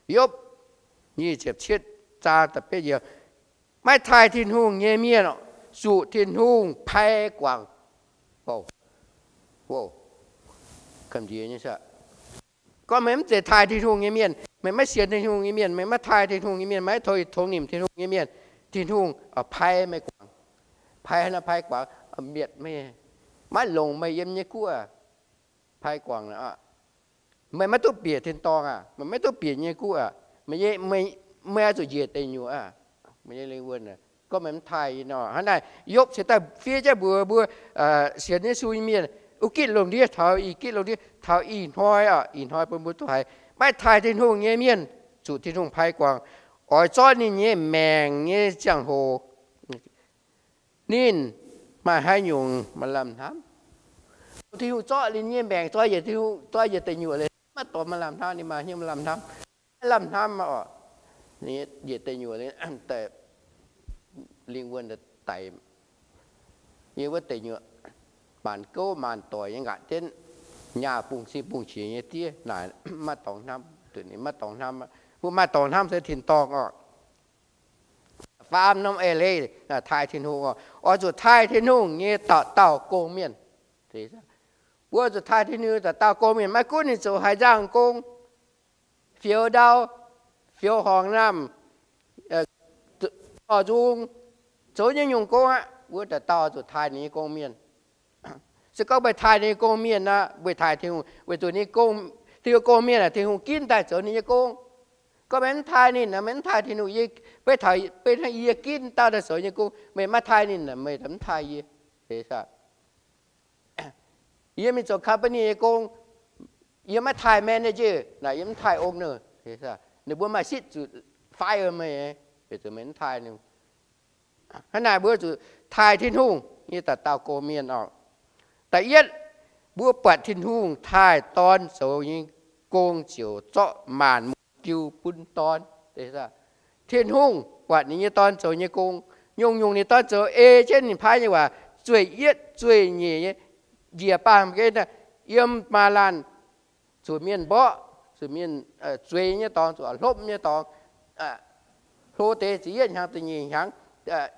Yopv nyic ziepc cietv zaang da'betv yiemc, maiv taaih Tin-Hungh nyei mienh zuqc Tin-Hungh pai guangc. Gorngv meih mv zeiz taaih Tin-Hungh nyei mienh, meih maiv sienx Tin-Hungh nyei mienh, meih maiv taaih Tin-Hungh nyei mienh, maiv tongx, tongx nimc Tin-Hungh nyei mienh, Tin-Hungh pai meih guangc. Pai hnangv nor pai guangc, mietc meih, maiv longc meih yiem nyei guoqv. Pai guangc, meih maiv duqv bieqc tin-dorngh aqv, meih maiv duqv bieqc nyei guoqv aqv, meih oix zuqc njiec deic nyuoqc aqv, meih nyei lingh wuonh. Gorngv meih mv taaih nor, hnangv naaic Yopv cingx daaih fiev jienv mbuox mbuo sienx Yesu nyei mienh, wuov gitv lungh ndiev taux ih gitv lungh ndiev taux ih hnoi oc, ih hnoi bun mbuo duqv haiz maiv taaih Tin-Hungh nyei mienh zuqc Tin-Hungh pai guangc, oix zorqv ninh nyei maengc nyei ziangh hoc, ninh maaih haaix nyungc maaih lamh hnamv. Tin-Hungh zorqv ninh nyei maengc zoi yietc, Tin-Hungh zoi yietc deic nyuoqc liuz, maiv dorh maaih lamh hnamv, ninh maaih hnyouv lamh hnamv. Maiv lamh hnamv oc, yietc deic nyuoqc daaih lingh wuonh daic nyei wuov deix nyuoqc, maanc gouv maanc doic nyei ngaatc jienv, nyaah bungx-sing bungx-qiex nyei diev naaic, maiv dorngx hnamv, duqv ninh maiv dorngx hnamv, mbuo maiv dorngx hnamv se tin-dorngh oc. Faam norm eix leiz taaih Tin-Hungh oc, oix zuqc taaih Tin-Hungh nyei dauh dauh gong-mienh. Mbuo zuqc taaih Tin-Hungh dauh dauh gong-mienh, maiv gunv ninh zoux haaix nzangc gong, fioux ndau, fioux horngc naamh, zorc nzung, zoux nyei nyungc gong aqv, mbuo dauh dauh zuqc taaih ninh nyei gong-mienh. Se gorngv meih taaih ninh nyei gong-mienh nor, meih taaih Tin-Hungh weic zuqc ninh gong, Tin-Hungh gong-mienh aeqv, Tin-Hungh ginv daaih zoux ninh nyei gong. Gorngv meih mv taaih ninh nor, meih mv taaih Tin-Hungh, yie, beiv taux, beiv hnangv yie ginv dauh daaih zoux nyei gong, meih maiv taaih ninh nor, meih mv taaih yie. Yie mingh zoux company nyei gong, yie maiv taaih manager naaic, yie mv taaih owner. Ninh mbuo maaih sitv zuqc fire meih, weic zuqc meih mv taaih ninh. Hnangv naaic mbuo zuqc taaih Tin-Hungh nyei dauh dauh gong-mienh oc. Da'yietv, mbuo buatc Tin-Hungh taaih Dorn zoux nyei gong ziouc zorqv maanc muotc jiu bun Dorn. Tin-Hungh buatc ninh nyei Dorn zoux nyei gong, nyungc-nyungc ninh Dorn zoux ei jienv ninh paaiv nyei waac, zueih yietv zueih nyeic nyei njiec baamh gen yiem maaz laanh, zuqc mienh mborqv, zuqc mienh zueiz nyei dorngx, zuqc hlopv nyei dorngx, hlo deix ziepc yietv hnyangx, da'nyeic hnyangx,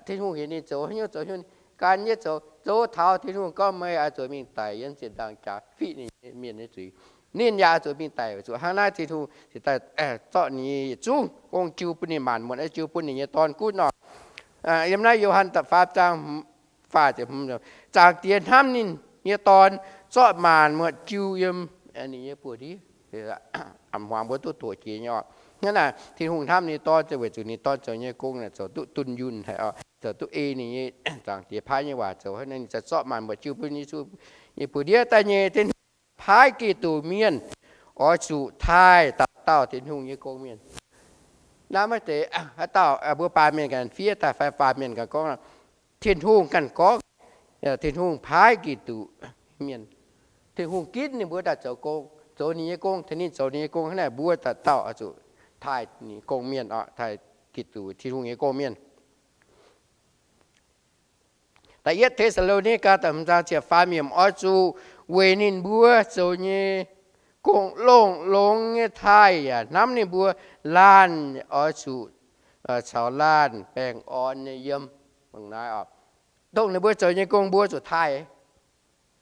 Tin-Hungh heuc ninh zoux haaix nyungc zoux haaix nyungc, gan jienv zoux, zoux taux Tin-Hungh gorngv meih oix zuqc mingh daic yiem zinh ndaangc jaax fiqv ninh mienh nyei zuiz. Ninh yaac oix zuqc mingh daic, weic zuqc hnangv naaiv Tin-Hungh ziouc daaih zorqv ninh yietc zungv gong jiu bun ninh maanc muotc, jiu bun ninh nyei Dorn gunv nor. Yiem naaiv Yo^han da'faam zaang, faah ziepc hmz, Zaangc Diex hnamv ninh nyei Dorn, zorqv maanc muotc jiu yiem ninh nyei buoz-ndiev. A'hmuangx mbuo duqv doqc jiex nyei oc. Hnangv naaic Tin-Hungh hnamv ninh Dorn weic zuqc ninh Dorn zoux nyei gong naaic zoux duqv dunh yunh haic oc, zoux duqv ei ninh nyei Zaangc Diex paaiv nyei waac zoux hnangv naaic, ninh ziouc zorqv maanc muotc jiu bun Yesu nyei buoz-ndiev. Da'nyeic, Tin-Hungh paaiv Giduc mienh oix zuqc taaih dauh dauh Tin-Hungh nyei gong-mienh. Naaiv maiv zeiz haaix dauh mbuo baamh mienh ganh fiev daaih fai baamh mienh ganh gorngv, Tin-Hungh ganh gorngv. Tin-Hungh paaiv Giduc mienh, Tin-Hungh ginv ninh mbuo daaih zoux gong, zoux ninh nyei gong. Tengx ninh zoux ninh nyei gong hnangv naaic, mbuo dauh dauh oix zuqc taaih ninh gong-mienh oc, taaih Giduc, Tin-Hungh nyei gong-mienh. Da'yietv Te^saa^lo^ni^gaa da'hmz zaang ziepc faam yiemc, oix zuqc weic ninh mbuo zoux nyei gong longx-longx nyei taaih yaac hnamv ninh mbuo. Laanh oix zuqc caux laanh baengh orn nyei yiem. Dongh naaiv oc, dongh ninh mbuo zoux nyei gong mbuo zuqc taaih.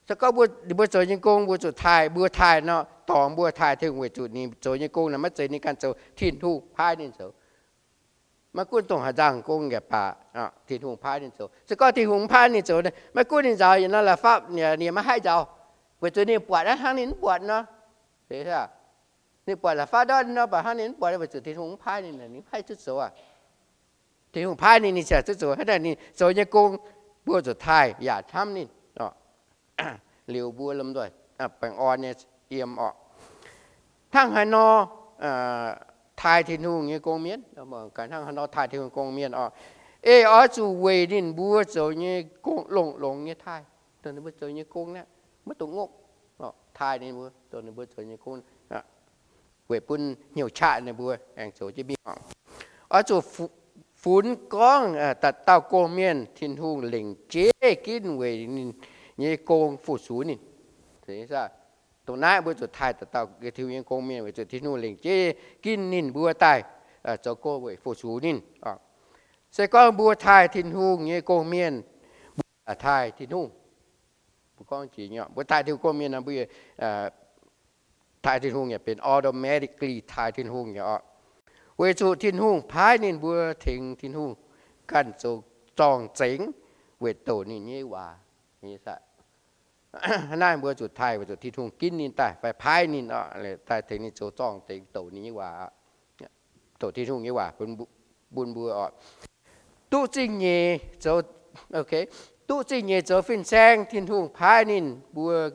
Se gorngv mbuo, ninh mbuo zoux nyei gong mbuo zuqc taaih, mbuo taaih nor, dorngx mbuo taaih Tin-Hungh weic zuqc ninh zoux nyei gong naaic maiv zeiz ninh ganh zoux, Tin-Hungh paaiv ninh zoux. Maiv gunv dongh haaix nzangc gong yaac baac, Tin-Hungh paaiv ninh zoux. Se gorngv Tin-Hungh mv paaiv ninh zoux, maiv gunv ninh nzaaux yietc norm la'fapv, ninh maiv haih nzaaux, weic zuqc ninh buatc hnangv ninh mv buatc nor. Ninh buatc la'fapv ndortv nor, mv baac hnangv ninh mv buatc weic zuqc Tin-Hungh mv paaiv ninh, ninh mv haih duqv zoux aqv. Tin-Hungh paaiv ninh, ninh ziouc duqv zoux. Hnangv naaic ninh zoux nyei gong, mbuo zuqc taaih yaac hnamv ninh. Liuz mbuo lomh nzoih baengh orn nyei yiem oc. Hnangv haaix nor taaih Tin-Hungh nyei gong-mienh? Hnangv haaix nor taaih Tin-Hungh gong-mienh oc? Ei oix zuqc weic ninh mbuo zoux nyei gong longx-longx nyei taaih. Dongh ninh mbuo zoux nyei gong naaiv, maiv dungx ngopv, taaih ninh mbuo dongh ninh mbuo zoux nyei gong, weic bun hnyouv qaqv ninh mbuo aengx zoux jienv mingh oc. Oix zuqc funx gorngv dauh dauh gong-mienh Tin-Hungh lengc jeiv ginv weic ninh nyei gong fu-sux ninh. Dongh naaiv mbuo zuqc taaih dauh dauh Tin-Hungh nyei gong-mienh weic zuqc Tin-Hungh lengc jeiv ginv ninh mbuo daaih zoux gong weic fu-sux ninh. Se gorngv mbuo taaih Tin-Hungh nyei gong-mienh, mbuo taaih Tin-Hungh. Mbuo gorngv jiex nyei, mbuo taaih Tin-Hungh gong-mienh nor, mbuo taaih Tin-Hungh yaac benx automatically taaih Tin-Hungh nyei oc. Weic zuqc Tin-Hungh paaiv ninh mbuo tengx Tin-Hungh ganh zoux zorng-zengx weic douc ninh nyei waac. Naaiv mbuo zuqc taaih weic zuqc Tin-Hungh ginv ninh daaih fai paaiv ninh oc, daaih tengx ninh zoux zorng-zengx douc ninh nyei waac, douc Tin-Hungh nyei waac bun mbuo oc. Duqv zingh nyeic zoux, duqv zingh nyeic zoux fin-saeng, Tin-Hungh paaiv ninh mbuo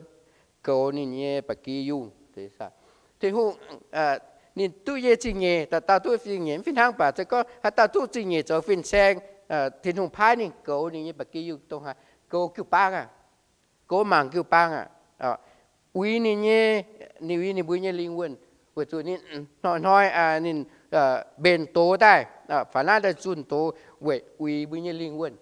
goux ninh nyei ba'gi yungh. Tin-Hungh, ninh duqv nyei zingh nyeic, dauh dauh duqv zingh nyeic, mv fih hnangv baac se gorngv haaix dauh duqv zingh nyeic zoux fin-saeng, Tin-Hungh paaiv ninh goux ninh nyei ba'gi yungh dongh haaix? Goux jiu-baang aqv. Goux mangc jiu-baang aqv. Uix ninh nyei, ninh uix ninh mbuo nyei lingh wuonh, weic zuqc ninh hnoi-hnoi ninh mbenc doz daaih, faaux naaiv daaih zunh doz weic uix mbuo nyei lingh wuonh,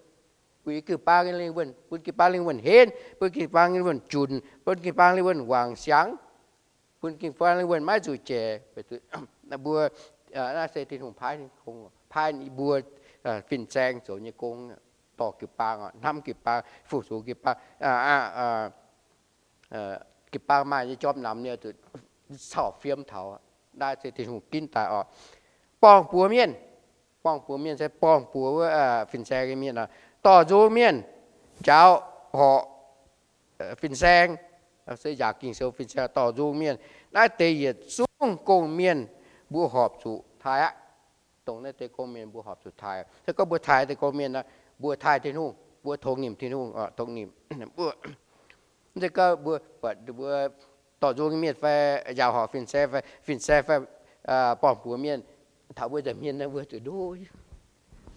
uix jiu-baang nyei lingh wuonh, bun jiu-baang lingh wuonh henv, bun jiu-baang lingh wuonh junc, bun jiu-baang lingh wuonh wangc siangx, bun jiu-baang lingh wuonh maiv zuqc jaic. Mbuo, naaiv se Tin-Hungh paaiv, paaiv mbuo fin-saeng zoux nyei gong, dorh jiu-baang, hnamv jiu-baang, fu-sux jiu-baang, jiu-baang maaih nyei jorm namx nyei, zuqc cau fiem taux. Naaiv se Tin-Hungh ginv daaih oc. Borng-buoz mienh, borng-buoz mienh se borng-buoz wuov fin-saeng nyei mienh, dorh nzung mienh, njaaux horc fin-saeng, se yaac Ging-Sou fin-saeng dorh nzung mienh. Naaiv deix yietc zungv gong-mienh mbuo horpc zuqc taaih aqv. Dongh naaiv deix gong-mienh mbuo horpc zuqc taaih. Se gorngv mbuo taaih deix gong-mienh, mbuo taaih Tin-Hungh, mbuo tongx nimc Tin-Hungh, tongx nimc. Mv zeiz gorngv mbuo buatc mbuo dorh nzung mienh fai njaaux horc fin-saeng fai fin-saeng fai borng-buoz mienh, taux mbuo nza'hmien mbuo zuqc ndoqv,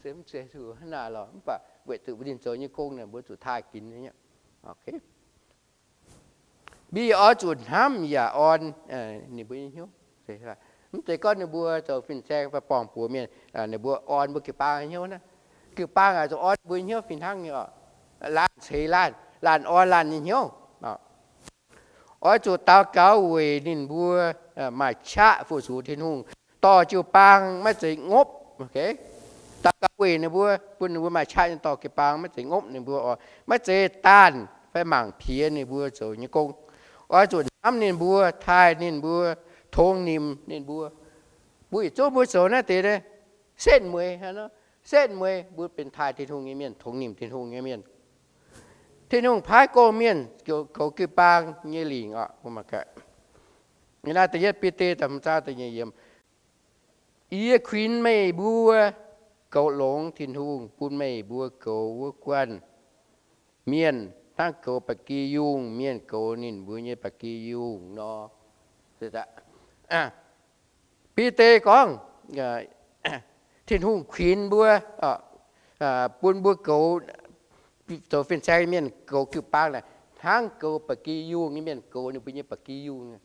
se mv zeiz zuqc hnangv naaiv lorqc. Mv baac weic zuqc mbuo ninh zoux nyei gong naaic mbuo zuqc taaih ginx. Mbuo oix zuqc hnamv yaac orn ninh mbuo nyei hnyouv. Mv zeiz gorngv ninh mbuo zoux fin-saeng fai borng-buoz mienh, ninh mbuo orn mbuo jiu-baang nyei hnyouv naaiv. Jiu-baang aah, zuqc orn mbuo nyei hnyouv fih hnangv nyei oc. Laanh ceix laanh, laanh orn laanh nyei hnyouv. Oix zuqc daux gaux weic ninh mbuo maaih qaqv fu-sux Tin-Hungh, dorh jiu-baang maiv zeiz ngopv. Daux gaux weic ninh mbuo, bun ninh mbuo maaih qaqv nyei dorh jiu-baang maiv zeiz ngopv ninh mbuo oc, maiv zeiz daanh fai mangc piex ninh mbuo zoux nyei gong. Oix zuqc hnamv ninh mbuo, taaih ninh mbuo, tongx nimc ninh mbuo. Mbuo yietc zungv mbuo zoux naaiv deix setv mueiz, setv mueiz mbuo benx taaih Tin-Hungh nyei mienh, tongx nimc Tin-Hungh nyei mienh. Tin-Hungh paaiv gong-mienh goux jiu-baang nyei lingc oc. Naaiv da'yietv Bide da'hmz zaang da'nyeic yiemc, Yie kuinx meih mbuo goux longx Tin-Hungh bun meih mbuo goux wuov guanh mienh hnangv goux ba'gi yungh mienh goux ninh mbuo nyei ba'gi yungh nor. Bide gorngv, Tin-Hungh kuinx mbuo, bun mbuo goux, zoux fin-saeng mienh goux jiu-baang naaic, hnangv goux ba'gi yungh nyei mienh goux ninh mbuo nyei ba'gi yungh.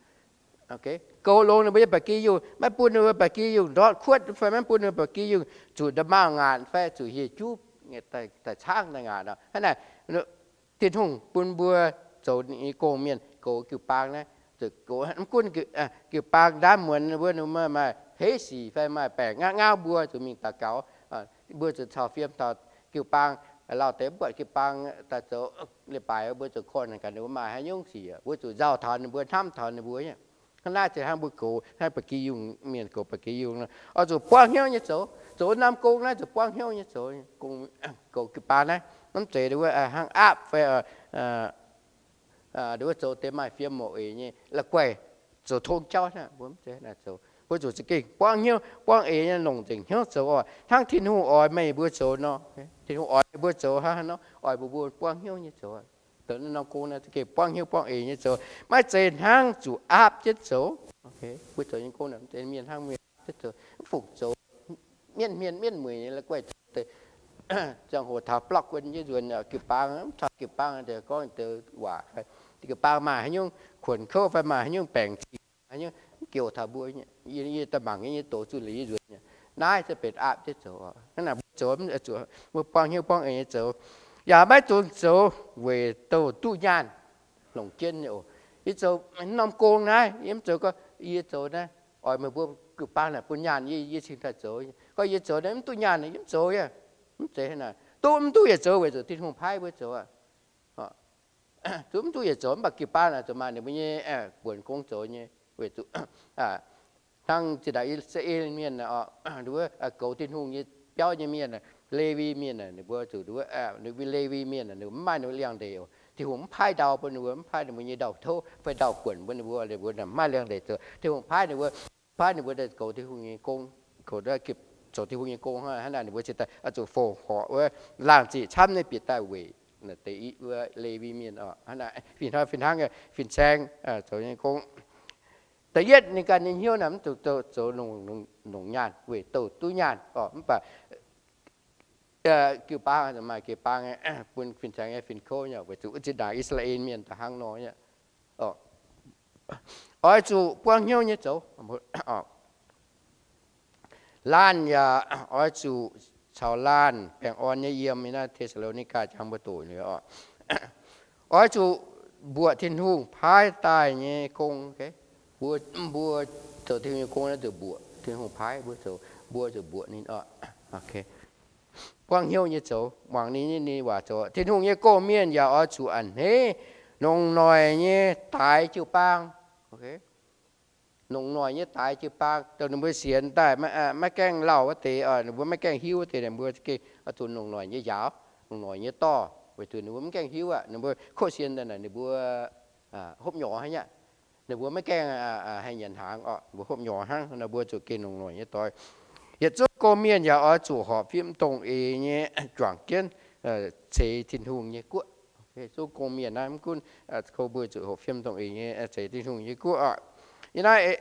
Goux longx ninh mbuo nyei ba'gi yungh, maiv bun ninh mbuo ba'gi yungh ndortv kuotv fai maiv bun ninh mbuo ba'gi yungh zuqc nda'maauh ngaatc fai zuqc hieh juv daaih caangv daaih ngaatc. Hnangv naaic, Tin-Hungh bun mbuo zoux ninh nyei gong-mienh goux jiu-baang naaiv, mv gunv jiu-baang ndaamv muonz ninh mbuo, ninh mbuo maaih heiv sic fai maaih baengc ngaauv ngaauv, mbuo zuqc mingh daux gaux. Mbuo zuqc cau fiem taux jiu-baang, lauh deix mv buatc jiu-baang daaih zoux leiz-baaix, mbuo zuqc korv-lienh gaax ninh mbuo maaih haaix nyungc sic, mbuo zuqc nzauh taux ninh mbuo, hnamv taux ninh mbuo. Hnangv naaiv se hnangv mbuo goux, hnangv ba'gi yungh mienh goux ba'gi yungh nor, oix zuqc buangv hnyouv nyei zoux. Zoux norm gong naaiv zuqc buangv hnyouv nyei zoux. Goux jiu-baang naaiv mv zeiz wuov hnangv aapv fai wuov zoux deix maaih fiem mouc eix nyei la'guaih zoux tong jauv hnangv. Mbuo mv zeiz naaic zoux. Mbuo zuqc za'gengh buangv hnyouv buangv eix nyei longc nzengc hnyouv zoux oc, hnangv Tin-Hungh oix meih mbuo zoux nor. Tin-Hungh oix meih mbuo zoux hnangv nor, oix mbuo mbuo buangv hnyouv nyei zoux. Zoux norm gong naaiv za'gengh buangv hnyouv buangv eix nyei zoux, maiv zeiz hnangv zuqc aapv jienv zoux. Mbuo zoux nyei gong naaiv mv zeiz mienh hnangv mienh aapv jienv zoux, mv fungc zoux mienv hmien mienv mueic nyei la'guaih deix. Ziangh hoc taux blokv wuon nyei nzuonx, jiu-baang mv taux jiu-baang deix gorngv deix waac, jiu-baang maaih haaix nyungc kuonx kouv fai maaih haaix nyungc baengc zingh, haaix nyungc mv gioux taux mbuo. Yie daaih mangc nyei, yie doqc zunh liuz yie nzuonx nyei. Naaiv se benx aapv jienv zoux. Hnangv naaic mbuo zoux, mbuo buangv hnyouv buangv eix nyei zoux, yaac maiv dungx zoux weic douh duqv nyaanh. Longc jienv nyei oc. Yie zoux norm gong naaiv, yie mv zoux gorngv yie zoux naaiv oix meih mbuo jiu-baang naaic bun nyaanh yie, yie cingx daaih zoux. Gorngv yie zoux naaiv mv duqv nyaanh, yie mv zoux. Yaac mv zeiz hnangv naaic. Duqv mv duqv yietc zoux weic zuqc Tin-Hungh paaiv mbuo zoux. Duqv mv duqv yietc zoux, mv baac jiu-baang naaic zuqc maaih ninh mbuo nyei buonc gong zoux nyei. Weic zuqc hnangv zinh ndaangc I^saa^laa^en Mienh, wuov goux Tin-Hungh nyei biauv nyei mienh, Lewi Mienh, ninh mbuo zuqc, Lewi Mienh ninh mbuo mv maaih ninh mbuo liangx-ndeic. Tin-Hungh mv paaiv ndau bun ninh mbuo, mv paaiv ninh mbuo nyei ndau-touv fai ndau-buonc bun ninh mbuo, ninh mbuo mv maaih liangx-ndeic zoux. Tin-Hungh paaiv ninh mbuo, paaiv ninh mbuo daaih goux Tin-Hungh nyei gong, goux, zoux Tin-Hungh nyei gong hnangv naaic, ninh mbuo cingx daaih zuqc fongc horc wuov laangh ziqc camv nyei bieqc daaih weic deix wuov Lewi Mienh. Hnangv naaic fih hnoi fih hnangv fin-saeng zoux nyei gong. Da'yietv ninh ganh nyei hnyouv naaic mv zuqc zoux longc nyaanh weic douh duqv nyaanh oc. Mv baac jiu-baang maaih jiu-baang bun fin-saeng nyei fin-kouv nyei, weic zuqc zinh ndaangc I^saa^laa^en Mienh da'hnangv nor nyei. Oix zuqc buangv hnyouv nyei zoux. Laanh yaac oix zuqc caux laanh baengh orn nyei yiem. Naaiv Te^saa^lo^ni^gaa jangx mbuo doqc liuz oc, oix zuqc mbuoqc Tin-Hungh paaiv daaih nyei gong. Mbuo, mbuo zoux Tin-Hungh nyei gong naaiv zuqc mbuoqc Tin-Hungh paaiv mbuo zoux, mbuo zuqc mbuoqc ninh oc. Buangv hnyouv nyei zoux, muangx ninh, ninh waac zoux. Tin-Hungh nyei gong-mienh yaac oix zuqc a'hneiv nongc noic nyei daix jiu-baang. Nongc noic nyei daix jiu-baang, dongh ninh mbuo sienx daaih maiv gaengh lauh wuov deix, ninh mbuo maiv gaengh hiuv wuov deix, ninh mbuo gengh oix zuqc nongc noic nyei njaaux, nongc noic nyei dorh, weic zuqc ninh mbuo maiv gaengh hiuv aqv. Ninh mbuo kov sien daaih naaic ninh mbuo hopv nyorx hnangv aqv. Ninh mbuo maiv gaengh haih nyanc hnaangx oc, ninh mbuo hopv nyorx hnangv. Ninh mbuo zuqc gengh nongc noic nyei doix. Yietc zungv gong-mienh yaac oix zuqc horpc fim dongh eix nyei juangc jienv ceix Tin-Hungh nyei guoqv. Zungv gong-mienh naaiv mv gunv, ko mbuo zuqc horpc fim dongh eix nyei ceix Tin-Hungh nyei guoqv oc. Yie naaiv,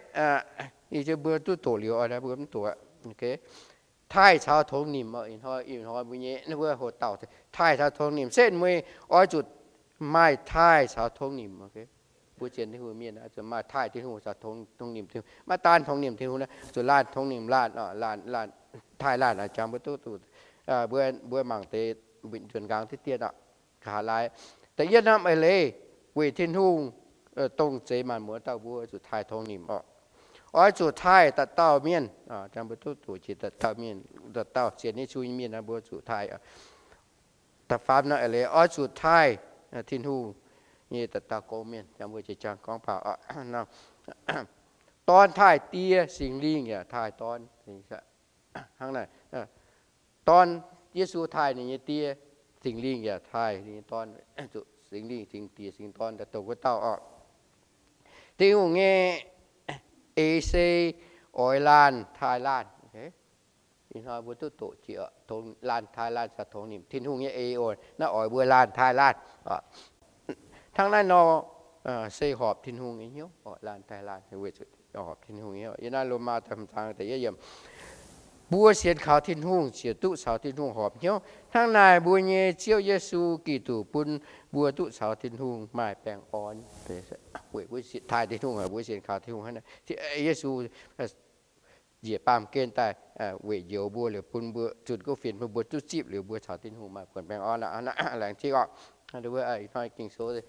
yie mbuo duqv doqc liuz oc, mbuo mv doqc. Taaih caux tongx nimc oc. Ih hnoi, ih hnoi mbuo nyei, mbuo hoc dauh taaih caux tongx nimc setv mueiz oix zuqc maaih taaih caux tongx nimc. Mbuo sienx Tin-Hungh mienh oix zuqc maaih taaih Tin-Hungh caux tongx nimc Tin-Hungh. Maiv daan tongx nimc Tin-Hungh naaiv, zuqc laanh tongx nimc laanh, laanh, laanh, taaih laanh jangx mbuo duqv, mbuo, mbuo mangc deix nzuonx nqaang diqv dien oc. Nqa'haav laai, da'yietv norm eix leiz weic Tin-Hungh, dongh zeix maanc muonz dauh mbuo zuqc taaih tongx nimc oc. Oix zuqc taaih dauh dauh mienh, jangx mbuo duqv doqc jiex dauh dauh mienh, dauh dauh sienx Yesu nyei mienh naaiv mbuo zuqc taaih. Da'faam norm eix leiz oix zuqc taaih Tin-Hungh nyei dauh dauh gorngv mienh, jangx mbuo jiex jangx gorngv baaux. Dorn taaih Die, Singx Lingh yaac taaih Dorn. Hnangv naaic, Dorn, Yesu taaih ninh nyei Die, Singx Lingh yaac taaih ninh nyei Dorn. Zuqc Singx Lingh, Singx Diex, Singx Dorn daaih dongh wuov dauh oc. Tin-Hungh nyei eix se oix laanh taaih laanh. Ih hnoi mbuo duqv doqc jiex laanh taaih laanh caux tongx nimc. Tin-Hungh nyei eix oc, naaiv oix mbuo laanh taaih laanh. Hnangv naaiv nor, se horpc Tin-Hungh nyei hnyouv, laanh taaih laanh, horpc Tin-Hungh nyei hnyouv. Yiem naaiv Lomaa da'hmz zaang da'yietv yiemc, mbuo sienx kaux Tin-Hungh ziouc duqv caux Tin-Hungh horpc hnyouv. Hnangv naaic mbuo nyei Ziouv Yesu Giduc bun mbuo duqv caux Tin-Hungh maaih baengh orn. Weic mbuo taaih Tin-Hungh, mbuo sienx kaux Tin-Hungh hnangv naaic, Yesu njiec baamh gen daaih weic njoux mbuo liuz bun mbuo zunh kuv fienx bun mbuo duqv zipv liuz mbuo caux Tin-Hungh maaih buonc baengh orn aqv. Laengz zingh oc. Ih hnoi Ging-Sou